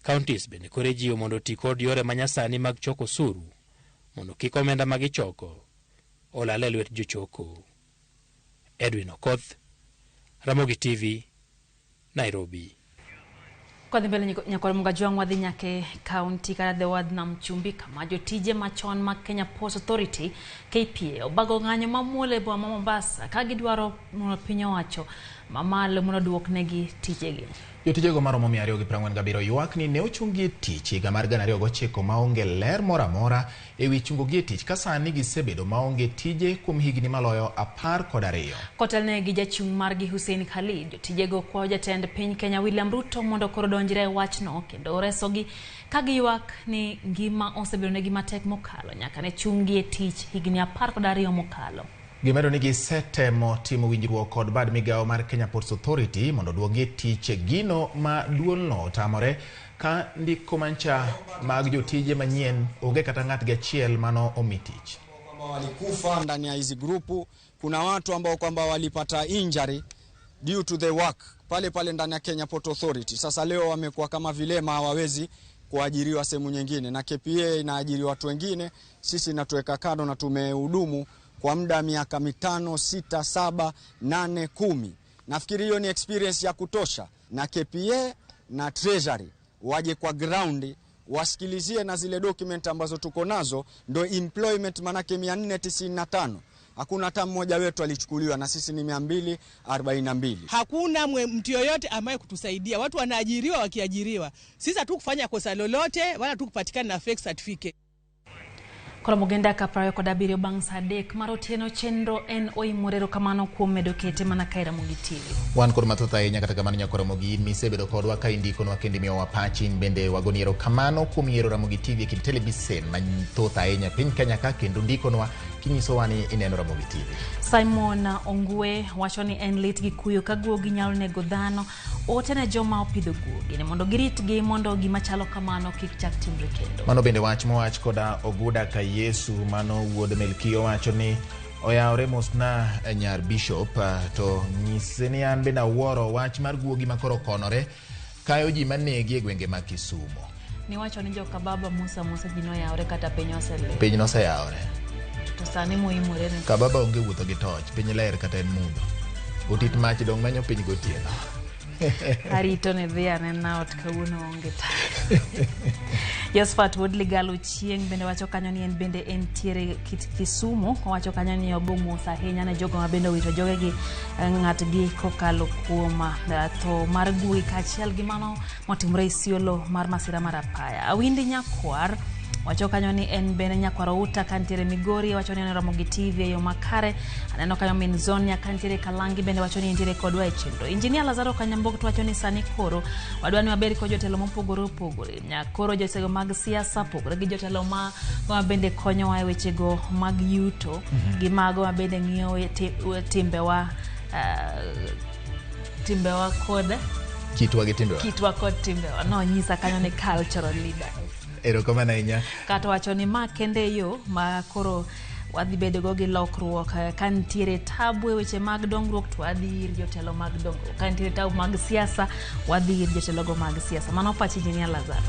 Counties bende koro ijiwo mondo oti kod yore manyasani mag choko osuru mondo kik omenda ma gichoko olal e lwet jochoko. Edwin Okoth, Ramogi TV, Nairobi. Kwadhi mbele nyakwar Mugajwang' wadhi nyaka e kaunti kata dho wadh nam chumbi kama jotije machon mag Kenya Ports Authority KPA obago ng'anyo mamuol e boma ma Mombasa ka gidwaro mondo piny owacho mamalo mondo oduoknegi tijegi. Jotijego maromo 247 ywak ni ne ochung-gi e tich higa mar 2009 maonge ler moro amora e wi chungogi e tich ka sani gisebedo maonge tije kuom higni maloyo 12. Kotelne gi jachung' margi Hussein Khalid, jotijego kwayo jatend piny Kenya William Ruto mondo koro donjre e wachno kendo oresogi ka giywak ni ngima osebedonegi matek mokalo nyaka ne chung-gi e tich higni 12 mokalo. Gimedo ni gisetemo timo winjruok kod bad migawo mar Kenya Ports Authority mondo oduokgi e tich gino ma duolno otamore ka ndiko mancha mag jotije manyien onge kata ng'atgi achiel mano omi tich. Walikufa ndani ya hizi grupu. Kuna watu ambao kwamba walipata injury due to the work pale pale ndani ya Kenya Port Authority. Sasa leo wamekuwa kama vilema, hawawezi kuajiriwa sehemu nyingine, na KPA inaajiri watu wengine, sisi inatuweka kando na tumehudumu kwa muda miaka 5, 6, 7, 8, 10. Nafikiri hiyo ni experience ya kutosha, na KPA na Treasury waje kwa ground wasikilizie na zile document ambazo tuko nazo, ndo employment manake 495. Hakuna hata mmoja wetu alichukuliwa na sisi ni 242. Hakuna mtu yoyote ambaye kutusaidia. Watu wanaajiriwa wakiajiriwa. Sisi hatukufanya kosa lolote wala hatukupatikana na fake certificate. Koro mogenda ka 27 bang' sa 3 mar otieno chenro en oimore erokamano kuom medo kete mana ka e Ramogi TV. Wan kod mathoth ahinya kata kamano nyakwar Ramogi in misebedo kodwa ka indikonwa kendo imiyowa pachi in bende wagoni erokamano kuom yiero Ramogi TV e kind televisen mathoth ahinya e piny Kenya ka kendo ndikonwa kinyisowa ni ineno Ramogi TV. Simon Ongwe wacho ni en lit gi kuyo ka guogi nyalo nego dhano. Ote ne joma opidho guogi ni mondo giritgi mondo gima chalo kamano kik chak timre kendo. Mano bende wach mowach koda Oguda ka Yesu mano wuod Melkio wacho ni oyawre mosna nyar Bishop to nyise ni an bende awuoro wach mar guogi makoro konore kayo ji manegi e gwenge mag Kisumu. Niwacho ni joka baba Musa Musa ji noyawre kata piny oseler. Piny noseyawre. To sani moimore ni. Ka baba onge wuotho gi toch, piny ler kata en mudho. Otit mach dong' menyo piny gotieno. Arito ne dhi anena ot kawuono onge taya. Josephat Wuod Ligalo Chieng' bende wacho kanyo ni en bende entiere Kisumu. Owacho kanyo ni ogo mos ahinya ne jogo ma bende owito jogegi ng'atgi kokalo kuom tho mar guogi kaachiel gi mano motimore Isiolo mar masira mar apaya. Awindi Nyakwar wacho kanyo ni en bende nyakwar Outa kantiere Migori, wacho ni oneno Ramogi TV e yo makare. Aneno kanyo min Zonia kantiere Kalangi bende wacho ni entiere kodwa e chenro. Injinia Lazaro Kanyambok to wacho ni sani koro wadwa ni wabed kod jotelo mopogore opogore. Koro jotelo mag siasa pogore gi jotelo ma bende konyowa e wechego mag yuto, gi mago ma bende ng'iyo timbewa timbewa kod kitwa gi timbewa. Kitwa kod timbewa. No nyisa kanyo ni cultural leader. Erokamano ahinya. Kata wacho ni ma kende yo ma koro wadhi bedo go gi lokruok ka nitiere tabu e weche mag dongruok to wadhi ir jotelo mag dongruok, ka nitiere tabu mag siasa wadhi ir jotelogo mag siasa. Mano pach Injinia Lazaro.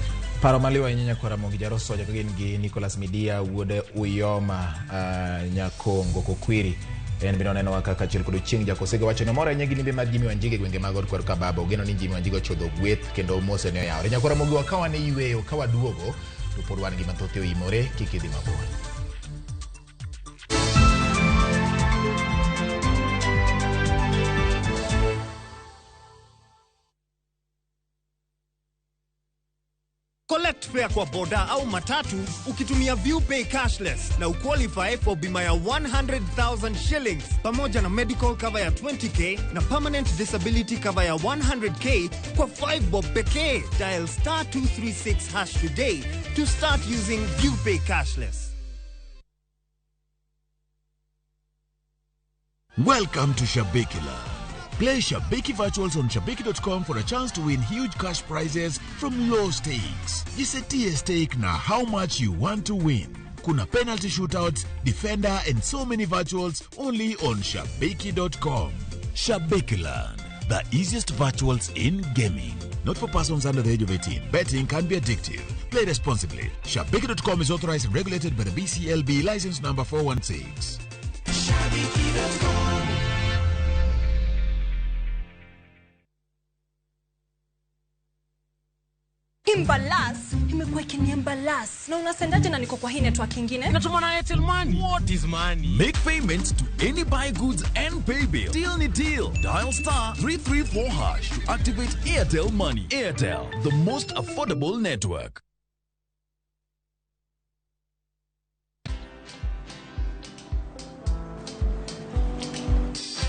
Paro maliw ahinya nyakwar Ramogi Jarosoja ka gin gi Nicholas Midia wuod Uyoma Nyakongo Kokwiri. En bende onenowa kaka achiel kod Ochieng' Jakosega wacho ni omor ahinya gi limbe mar Jimmy Wanjigi e gwenge mag od kwar Kababa. Ogeno ni Jimmy Wanjigi ochodho gweth kendo mose ne oyawore. Nyakwar Ramogi wakawa ne yweyo ka waduogo to pod wan gi mathoth oimore kik idhi mabor. Collect fare kwa boda au matatu ukitumia ViewPay cashless na uqualify for bima ya 100,000 shillings pamoja na medical cover ya 20k na permanent disability cover ya 100k kwa 5 bob pekee. Dial star 236# today to start using ViewPay cashless. Welcome to Shabiki Land. Play Shabiki Virtuals on Shabiki.com for a chance to win huge cash prizes from low stakes. Jisetie stake na how much you want to win. Kuna penalty shootouts, defender and so many virtuals only on Shabiki.com. Shabiki Land, the easiest virtuals in gaming. Not for persons under the age of 18. Betting can be addictive. Play responsibly. Shabiki.com is authorized and regulated by the BCLB license number 416. Imbalas imekuwa ikiniembalas na unasendaje na niko kwa hii network ingine? Natuma na Airtel Money. What is money? Make payments to any buy goods and pay bill. Deal ni deal. Dial star 334 hash to activate Airtel Money. Airtel, the most affordable network.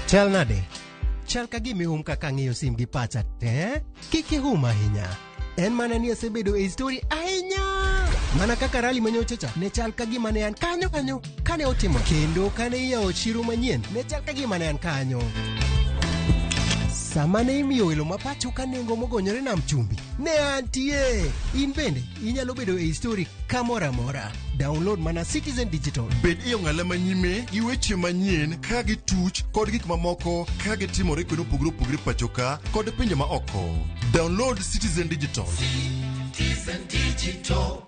Chal nade? Chal ka gima ihum kaka ang'iyo sim gi pacha te? Kik ihum ahinya. En mana ni asebedo e story ahinya. Mana kaka rally manyocha cha ne chal ka gima ne an kanyo kanyo kane otimo. Kendo kane iyawo chiro manyien ne chal ka gima ne an kanyo. Sama ne imiyo welo ma pacho ka nengo mogonyore nam chumbi, ne antie. In bende inyalo bedo e story kamoro amora. Download mana Citizen Digital. Bed e ong'ala manyime gi weche manyien ka gituch kod gik mamoko ka gitimore kuonde mopogore opogore pacho ka kod pinje ma oko. Download Citizen Digital. Citizen Digital.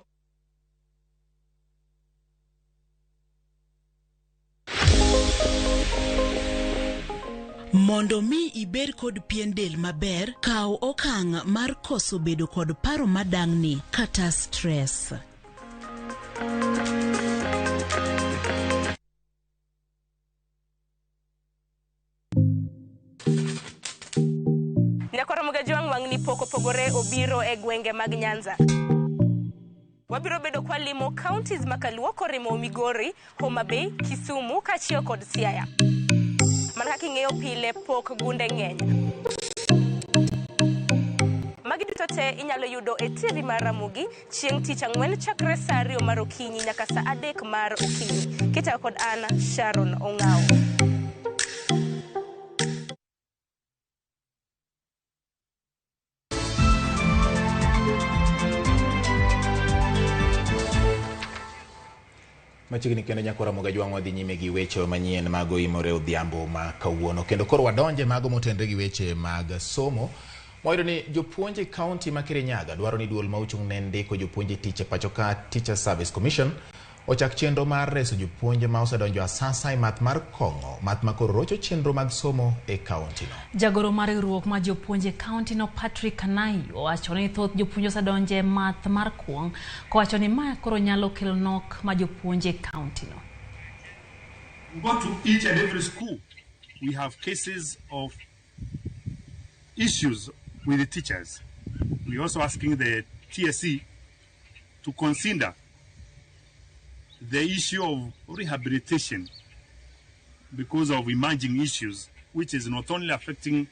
Mondo mi ibed kod pien del maber, kaw okang' mar koso bedo kod paro madang'ni kata stress. Nyakoro Mugajwang' wang'ni pok opogore obiro e gwenge mag Nyanza. Wabiro bedo kwa limo counties makaluo korimo Migori, Homa Bay, Kisumu kaachiel kod Siaya. Mana kaka ing'eyo pile pok gunde ng'eny. Magi duto te inyalo yudo e TV mar Ramogi chieng' tich ang'wen chakre saa 2 mar okinyi nyaka saa 3 mar okinyi. Kitayo kod an Sharon Ong'awo. Machiegni kendo nyakora Mugajwang' wadhi nyime gi weche manyien mag oimore odhiambo ma kawuono. Kendo koro wadonje mago motenre gi weche mag somo. Wayudo ni jopuonj e kaunti ma Kirinyaga dwaro ni duol ma ochung' ne ndiko jopuonj e tich e pacho ka Teacher Service Commission ochak chenro mar reso jopuonj ma osedonjo asasa e math mar kong'o, math ma koro rocho chenro mag somo e kaunti no. Jagoro mar riwruok mar jopuonj e kaunti no Patrick Kanai owacho ni thoth jopuonj osedonjo e math mar kuong', kowacho ni ma koro nyalo kelo nok ma jopuonj e kaunti no. We go to each and every school, we have cases of issues with the teachers. We are also asking the TSC to consider the issue of rehabilitation because of emerging issues, which is not only affecting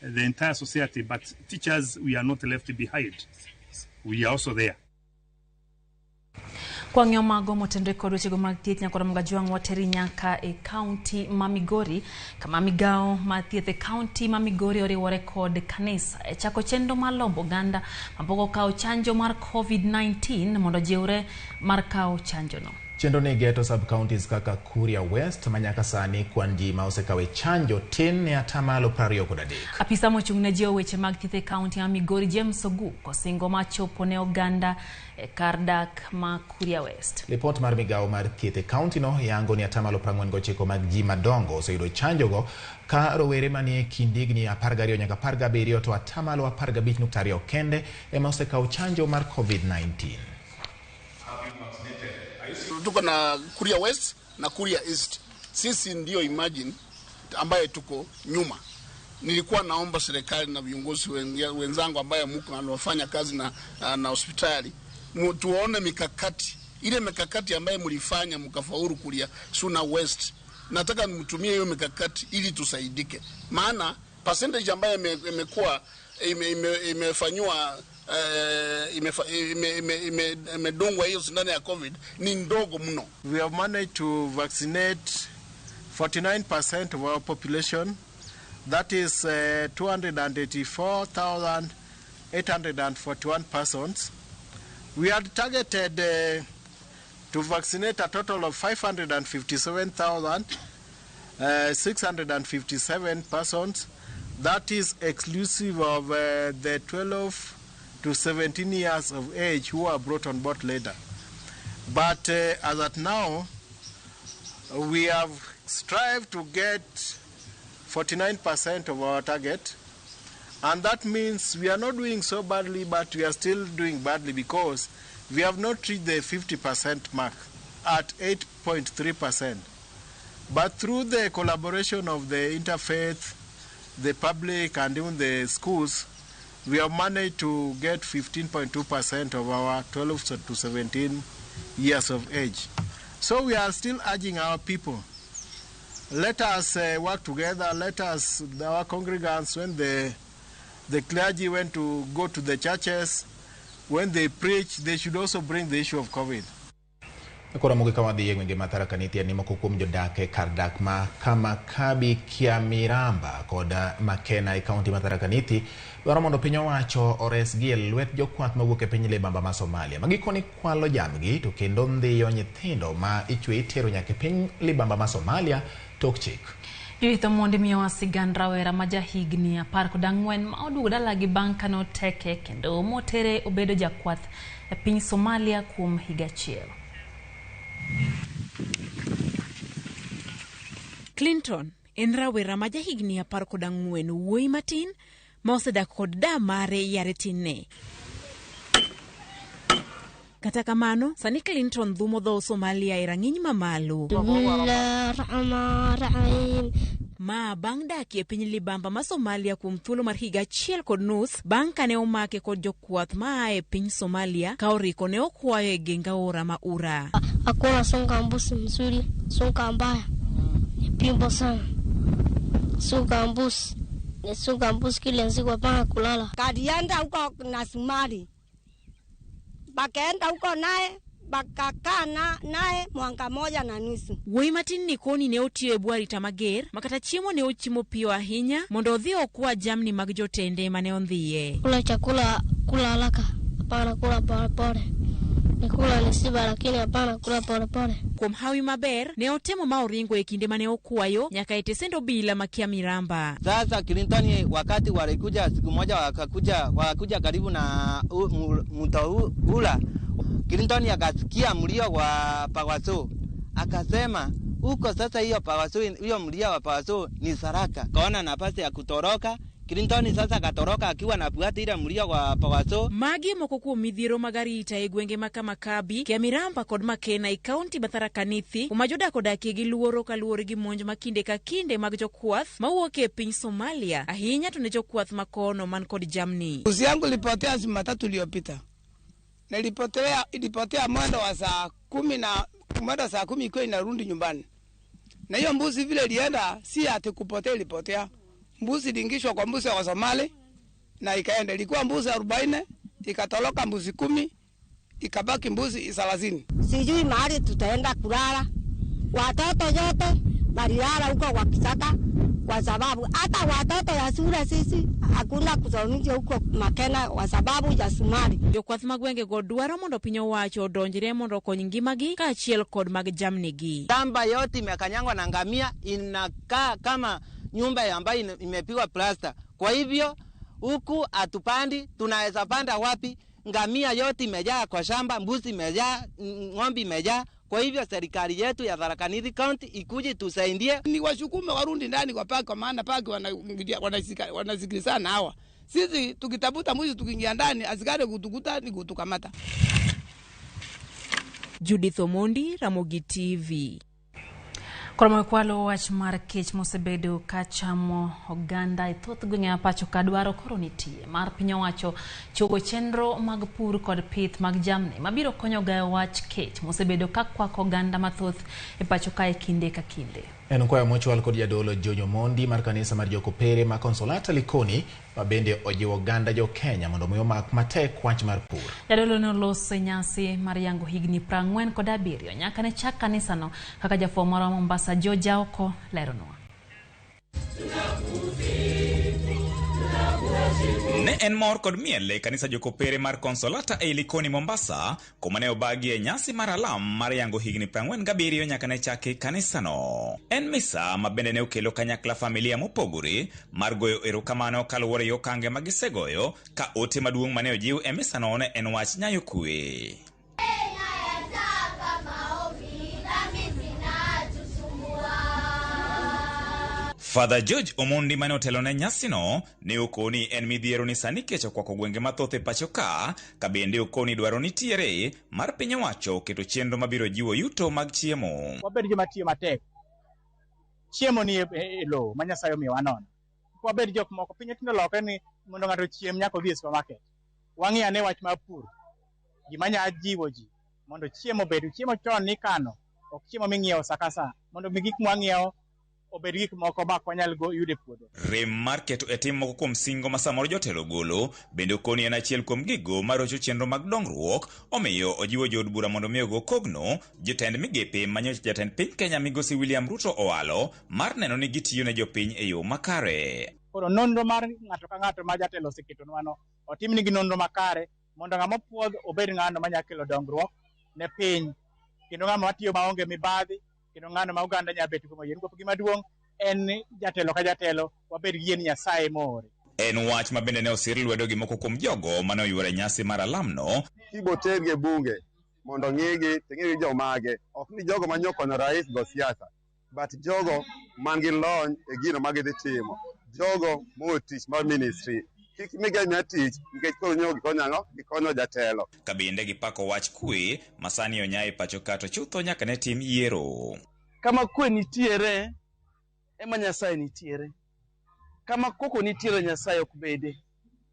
the entire society, but teachers, we are not left behind. We are also there. Kwang'iyo mago motenre kod wechego mag thieth nyakoro Mugajwang' wateri nyaka e kaunti ma Migori, kama migawo mar thieth e kaunti ma Migori oriwore kod kanisa e chako chenro mar lombo oganda mapok okawo chanjo mar COVID-19 mondo ojiwre mar kawo chanjono. Chenro ni geto sub-counties kaka Kuria West ma nyaka sani kwan ji ma osekawe chanjo tin ne 23%. Apisa mochung' ne jiwo weche mag thieth e kaunti ma Migori James Oguk osingo mar chopo ne oganda e kar dak ma Kuria West. Lipot mar migawo mar thieth e kaunti no yango ni 49% mag ji madongo oseyudo chanjogo ka rowere manie kind higni 12 nyaka 17 to 15.2% kende ema osekawo chanjo mar COVID-19. Tuko na Kuria West na Kuria East. Sisi ndio imagine ambaye tuko nyuma. Nilikuwa naomba serikali na viongozi wenzangu ambaye mko wanafanya kazi na hospitali, tuone mikakati. Ile mikakati ambaye mlifanya mkafaulu Kuria Suna West. Nataka mtumie hiyo mikakati ili tusaidike. Maana percentage ambaye imekuwa imefanywa imedungwa hiyo sindano ya COVID ni ndogo mno. We have managed to vaccinate 49% of our population. That is 284,841 persons. We had targeted to vaccinate a total of 557,657 persons, That is exclusive of the 12 to 17 years of age who are brought on board later. But as at now, we have strived to get 49% of our target. And that means we are not doing so badly, but we are still doing badly because we have not reached the 50% mark at 8.3%. But through the collaboration of the interfaith, the public, and even the schools, we have managed to get 15.2% of our 12 to 17 years of age. So we are still urging our people, let us work together, let us, our congregants, when the clergy went to go to the churches, when they preach, they should also bring the issue of COVID. Koro mogik ka wadhi e gwenge ma Tharaka Nithi ni moko kuom jodak e kar dak ma Kamakabi Kiamiramba kod Makena e kaunti ma Tharaka Nithi dwaro mondo piny owacho oresgi e lwet jokwath mawuok e piny libamba ma Somalia ma gikoni kwalo jamgi to kendo ndhiyo nyithindo ma ichwe itero nyaka e piny libamba ma Somalia tok chik. Judith Omondi miyowa sigand rawera ma jahigni 14 ma oduogo dalagi bang' kane oteke kendo motere obedo jakwath e piny Somalia kuom higa achiel. Clinton en rawera ma jahigni 14 wuoyi matin ma osedak kod da mare yare tinne. Kata kamano, sani Clinton dhumo dho Somalia e rang'iny mamalo. Ma bang' dak e piny libamba ma Somalia kuom thuolo mar higa 1.5 bang' kane omake kod jokwath ma a e piny Somalia ka oriko ne okwayo e geng aora ma Ura. Hakuna songa mbusi mzuri, songa mbaya ni pimbo sana. Songa mbusi ni songa mbusi kile nziko panga kulala. Kalienda huko na Sumali. Bakaenda huko naye bakakaa naye mwaka 1.5. Wuoyi matin ni koni ne otiyo e bwo arita mager makata chiemo ne ochimo piyo ahinya mondo odhi okwa jamni mag jotende mane ondhiye. Kula chakula kula haraka, hapana kula polepole. Nikula nisiba lakini hapana kula polepole. Kuom hawi maber ne otemo ma oringo e kinde mane okwayo nyaka e tesend obila ma Kiamiramba. Sasa Clinton wakati walikuja siku moja wakakuja karibu na mto ula, Clinton akasikia mlio wa pawaso, akasema huko sasa hiyo pawaso, hiyo mlio wa pawaso ni saraka. Kaona nafasi ya kutoroka. Clinton sasa katoroka akiwa anafuata ile mlio wa pawaso. Magi moko kuom midhiero mag arita e gwenge ma Kamakabi, Kiamiramba kod Makena e kaunti ma Tharaka Nithi, kuma jodak odakie gi luoro kaluwore gi monj ma kinde ka kinde mag jokwath mawuok e piny Somalia, ahinya to ne jokwath makono man kod jamni. Mbuzi yangu ilipotea Jumatatu iliyopita. Nilipotea, ilipotea mwendo wa saa 10 na mwendo saa 10 ikiwa inarudi nyumbani. Na hiyo mbuzi vile ilienda, si ati kupotea ilipotea. Mbuzi iliingishwa kwa mbuzi wa Somali na ikaenda. Ilikuwa mbuzi 40, ikatoroka mbuzi 10, ikabaki mbuzi 30. Sijui mahali tutaenda kulala. Watoto yote walilala huko wakisaka, kwa sababu hata watoto ya shule sisi hakuna kusomesha huko Makena kwa sababu ya Somali. Jokwath mag gwenge go dwaro mondo piny owacho odonjre mondo okony ngimagi kaachiel kod mag jamnigi. Shamba yote imekanyangwa na ngamia, inakaa kama nyumba ambayo imepigwa plasta. Kwa hivyo huku hatupandi, tunaweza panda wapi? Ngamia yote imejaa kwa shamba, mbuzi imejaa, ng'ombe imejaa. Kwa hivyo serikali yetu ya Tharaka Nithi County ikuje tusaidie. Ni washukume warundi ndani kwa paki, kwa maana paki wanasikilizana hawa. Sisi tukitafuta mbuzi tukiingia ndani, asikare kutukuta ni kutukamata. Judith Omondi, Ramogi TV. Koro kwalo wach mar kech mosebedo kachamo oganda e thoth gwenge ma pacho ka dwaro koro nitie mar piny owacho chogo chenro mag pur kod pith mag jamni mabiro konyo gayo wach kech mosebedo ka kwako oganda mathoth e pacho ka e kinde ka kinde. En kwayo mochwal kod jadolo Jojo Mondi mar kanisa mar Jokopere ma Consolata Likoni ma bende ojiwo oganda jo Kenya mondo mi omak matek wach mar pur. Jadolo ne oloso nyasi mar yango higni 47 nyaka ne chak kanisano kaka jafwambo marwa Mombasa George Aoko leronwa. Ne en mor kod miel e kanisa jokopere mar Consolata e Likoni Mombasa, kuma ne obagie nyasi mar alam mar yango higni 47 nyaka ne chaki kanisano. En misa ma bende ne okelo kanyakla familia mopogore mar goyo erokamano kaluwore gi okange ma gisegoyo ka ote maduong' mane ojiw e misano ne en wach nyayo kwe. Father George Omondi mane otelo ne nyasino ne okoni en midhiero ni sani kech okwako gwenge mathoth e pacho ka, ka bende okoni dwaro nitiere mar piny owacho keto chenro mabiro jiwo yuto mag chiemo. Wabed joma tiyo matek. Chiemo ni e lowo ma Nyasaye omiyowa nono. Wabed jok moko piny tinde olokre ni mondo ng'ato ochiem nyaka odhi e supermarket. Wang'i ane wach mar pur. Gima nya jiwo ji mondo chiemo obed. Chiemo chon nikano, ok chiemo ming'iewo sa ka sa. Mondo mi gik mwang'iewo obed gik moko ma ok wanyal yudo e puodho. Rem mar keto e tim moko kuom singo ma samoro jotelo golo bende okoni en achiel kuom gigo marocho chenro mag dongruok, omiyo ojiwo jood bura mondo mi ogo kogno jotend migepe manyocha jatend piny Kenya migosi William Ruto owalo mar neno ni gitiyo ne jopiny e yo makare. Koro nonro mar ng'ato ka ng'ato ma jatelo oseketonwano otimnigi nonro makare mondo ng'ama opuodh obed ng'ano manyalo kelo dongruok ne piny kendo ng'ama matiyo maonge mibadhi kendo ng'ano ma oganda nyalo bet go moyie. Nikop gima duong' en ni jatelo ka jatelo wabed gi yie ni Nyasaye moore. En wach ma bende ne osir lwedo gi moko kuom jogo mane oyuoro e nyasi mar alamno. Kibo tergi e bunge mondo ng'igi to ng'igi jomage, ok ni jogo ma nyokonyo rais go siasa, but jogo man gi lony e gino ma gidhi timo, jogo mowe tich mar ministry. Kik migi amiya tich nikech koro nyo gikonyo ang'o? Gikonyo jatelo. Ka bende gipako wach kwe ma sani onya e pacho ka to chutho nyaka ne tim yiero. Kama kwe nitiere ema Nyasaye nitiere. Kama koko nitiere Nyasaye ok bede.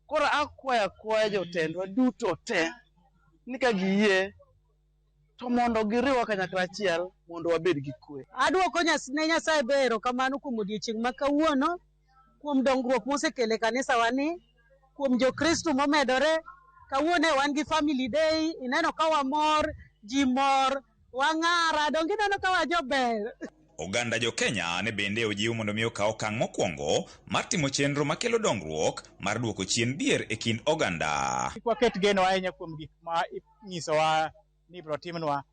Koro akwayo akwaya jotendwa duto te ni ka giyie to mondo giriwwa kanyakla achiel mondo wabed gi kwe. Adwoko ne Nyasaye ber erokamano kuom odiechieng' ma kawuono, kuom dongruok mosekelo e kanisa wa ni, kuom jokristo momedore. Kawuono wan gi family day, ineno ka wamor, ji mor, wang'ara, donge ineno ka wajober. Oganda jo Kenya ne bende ojiw mondo mi okaw okang' mokwongo mar timo chenro makelo dongruok mar duoko chien dhier e kind oganda. Kik waket geno ahinya kuom gik ma inyisowa ni ibiro timnwa.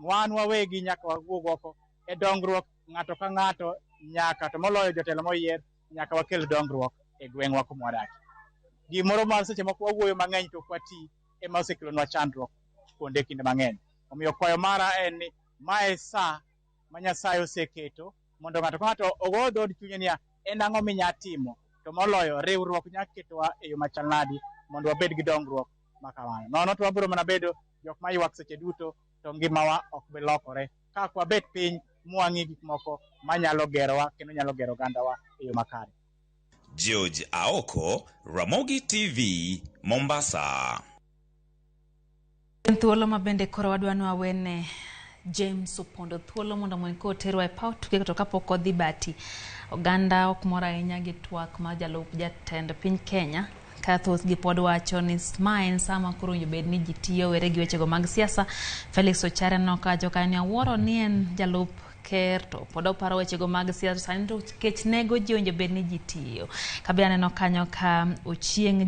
Wan wawegi nyaka wawuog oko e dongruok ng'ato ka ng'ato nyaka to moloyo jotelo moyier nyaka wakel dongruok e gweng'wa kuma wadakie. Gimoro ma seche moko wawuoyo mang'eny to ok wati ema osekelonwa chandruok kuonde kinde mang'eny. Omiyo kwayo mara en ni mae sa ma Nyasaye oseketo mondo ng'ato ka ng'ato ogo dhood chunye niya en ang'o minya timo to moloyo riwruok nya ketowa e yo machal nadi mondo wabed gi dongruok ma kamano. Nono to wabiro mana bedo jok ma ywak seche duto to ngimawa ok bi lokore ka ok wabet piny mwang'i gik moko manyalo gerowa kendo nyalo gero ogandawa e yo makare. George Aoko, Ramogi TV, Mombasa. En thuolo ma bende koro wadwa ni wawene James Opondo thuolo mondo mondo koterwa e paw tuke to kapok odhi bati. Oganda ok mor ahinya gi twak mar jalup jatend piny Kenya ka thothgi pod wacho ni ma en sama koro owinjo bed ni ji tiyo were gi wechego mag siasa. Felix Ochare nokacho ka ni awuoro ni en jalup ker to pod oparo wechego mag siasa sani to kech nego ji owinjo bed ni ji tiyo. Kabe aneno kanyo ka Ochieng'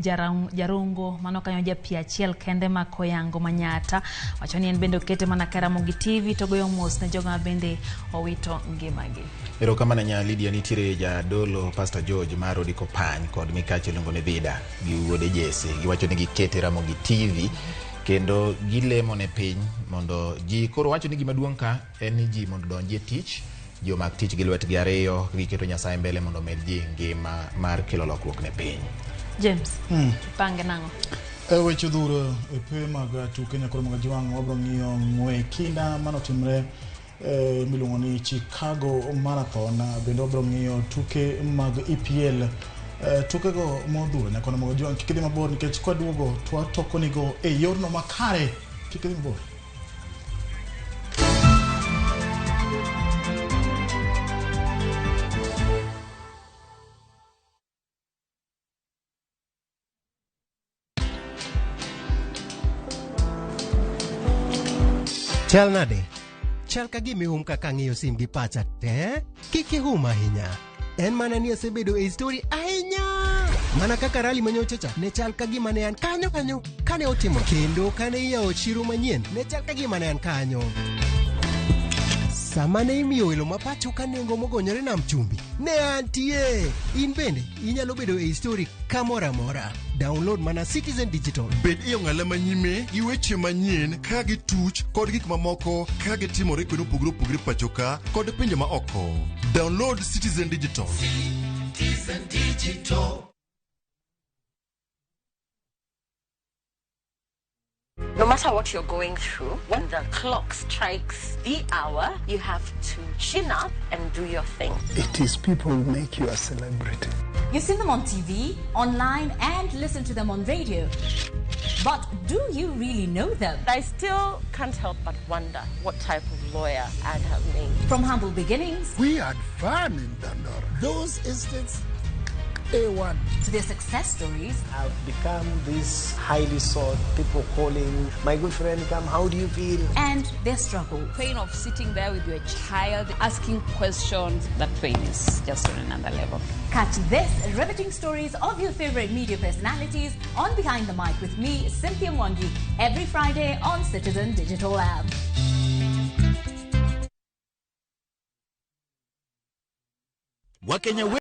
Jarongo mano kanyo japi achiel kende ma Koyango Manyata wacho ni en bende okete mana ka Ramogi TV to goyo mos ne jogo ma bende owito ngimagi. Erokamano nya Lydia, nitiere jadolo Pastor George mar Odiko Pany kod mikache iluongo ni Vida gi wuode Jesse. Giwacho ni gikete Ramogi TV kendo gilemo ne piny mondo ji koro wacho ni gima duong' ka en ni ji mondo donji e tich, ji omak tich gi lwetgi ariyo, giketo Nyasaye mbele mondo omed ji ngima mar kelo lokruok ne piny. James, ipange nang'o? E weche dhuro e pewe mag tuke nyakoro mag jwang' wabiro ng'iyo ng'we kinda manotimre miluongo ni Chicago Marathon, bende wabiro ng'iyo tuke mag EPL. Tukego modhuro nyakoro mag jwang' kik idhi mabor nikech kwaduogo to watokonigo e yorno makare, kik idhi mabor. Chal nade? Chal ka gima ihum kaka ang'iyo sim gi pacha te? Kik ihum ahinya. En mana ni asebedo e story ahinya. Mana kaka rali manyocha cha ne chal ka gima ne an kanyo kanyo kane otimore. Kendo kane iyawo chiro manyien ne chal ka gima ne an kanyo. Sama ne imiyo welo ma pacho ka nengo mogonyore nam chumbi, ne antie. In bende inyalo bedo e histori kamoro amora. Download mana Citizen Digital. Bed e ong'ala manyime gi weche manyien ka gituch kod gik mamoko ka gitimore kuonde mopogore opogore pacho ka kod pinje ma oko. Download Citizen Digital. Citizen Digital. No matter what you're going through, when the clock strikes the hour, you have to chin up and do your thing. It is people who make you a celebrity. You've seen them on TV, online, and listen to them on radio. But do you really know them? I still can't help but wonder what type of lawyer I'd have made. From humble beginnings. We had fun in Dandora. Those estates, A1. To their success stories. I've become this highly sought, people calling, my good friend, come, how do you feel? And their struggle. Pain of sitting there with your child, asking questions, that pain is just on another level. Catch this riveting stories of your favorite media personalities on Behind the Mic with me, Cynthia Mwangi, every Friday on Citizen Digital App. Wakenya.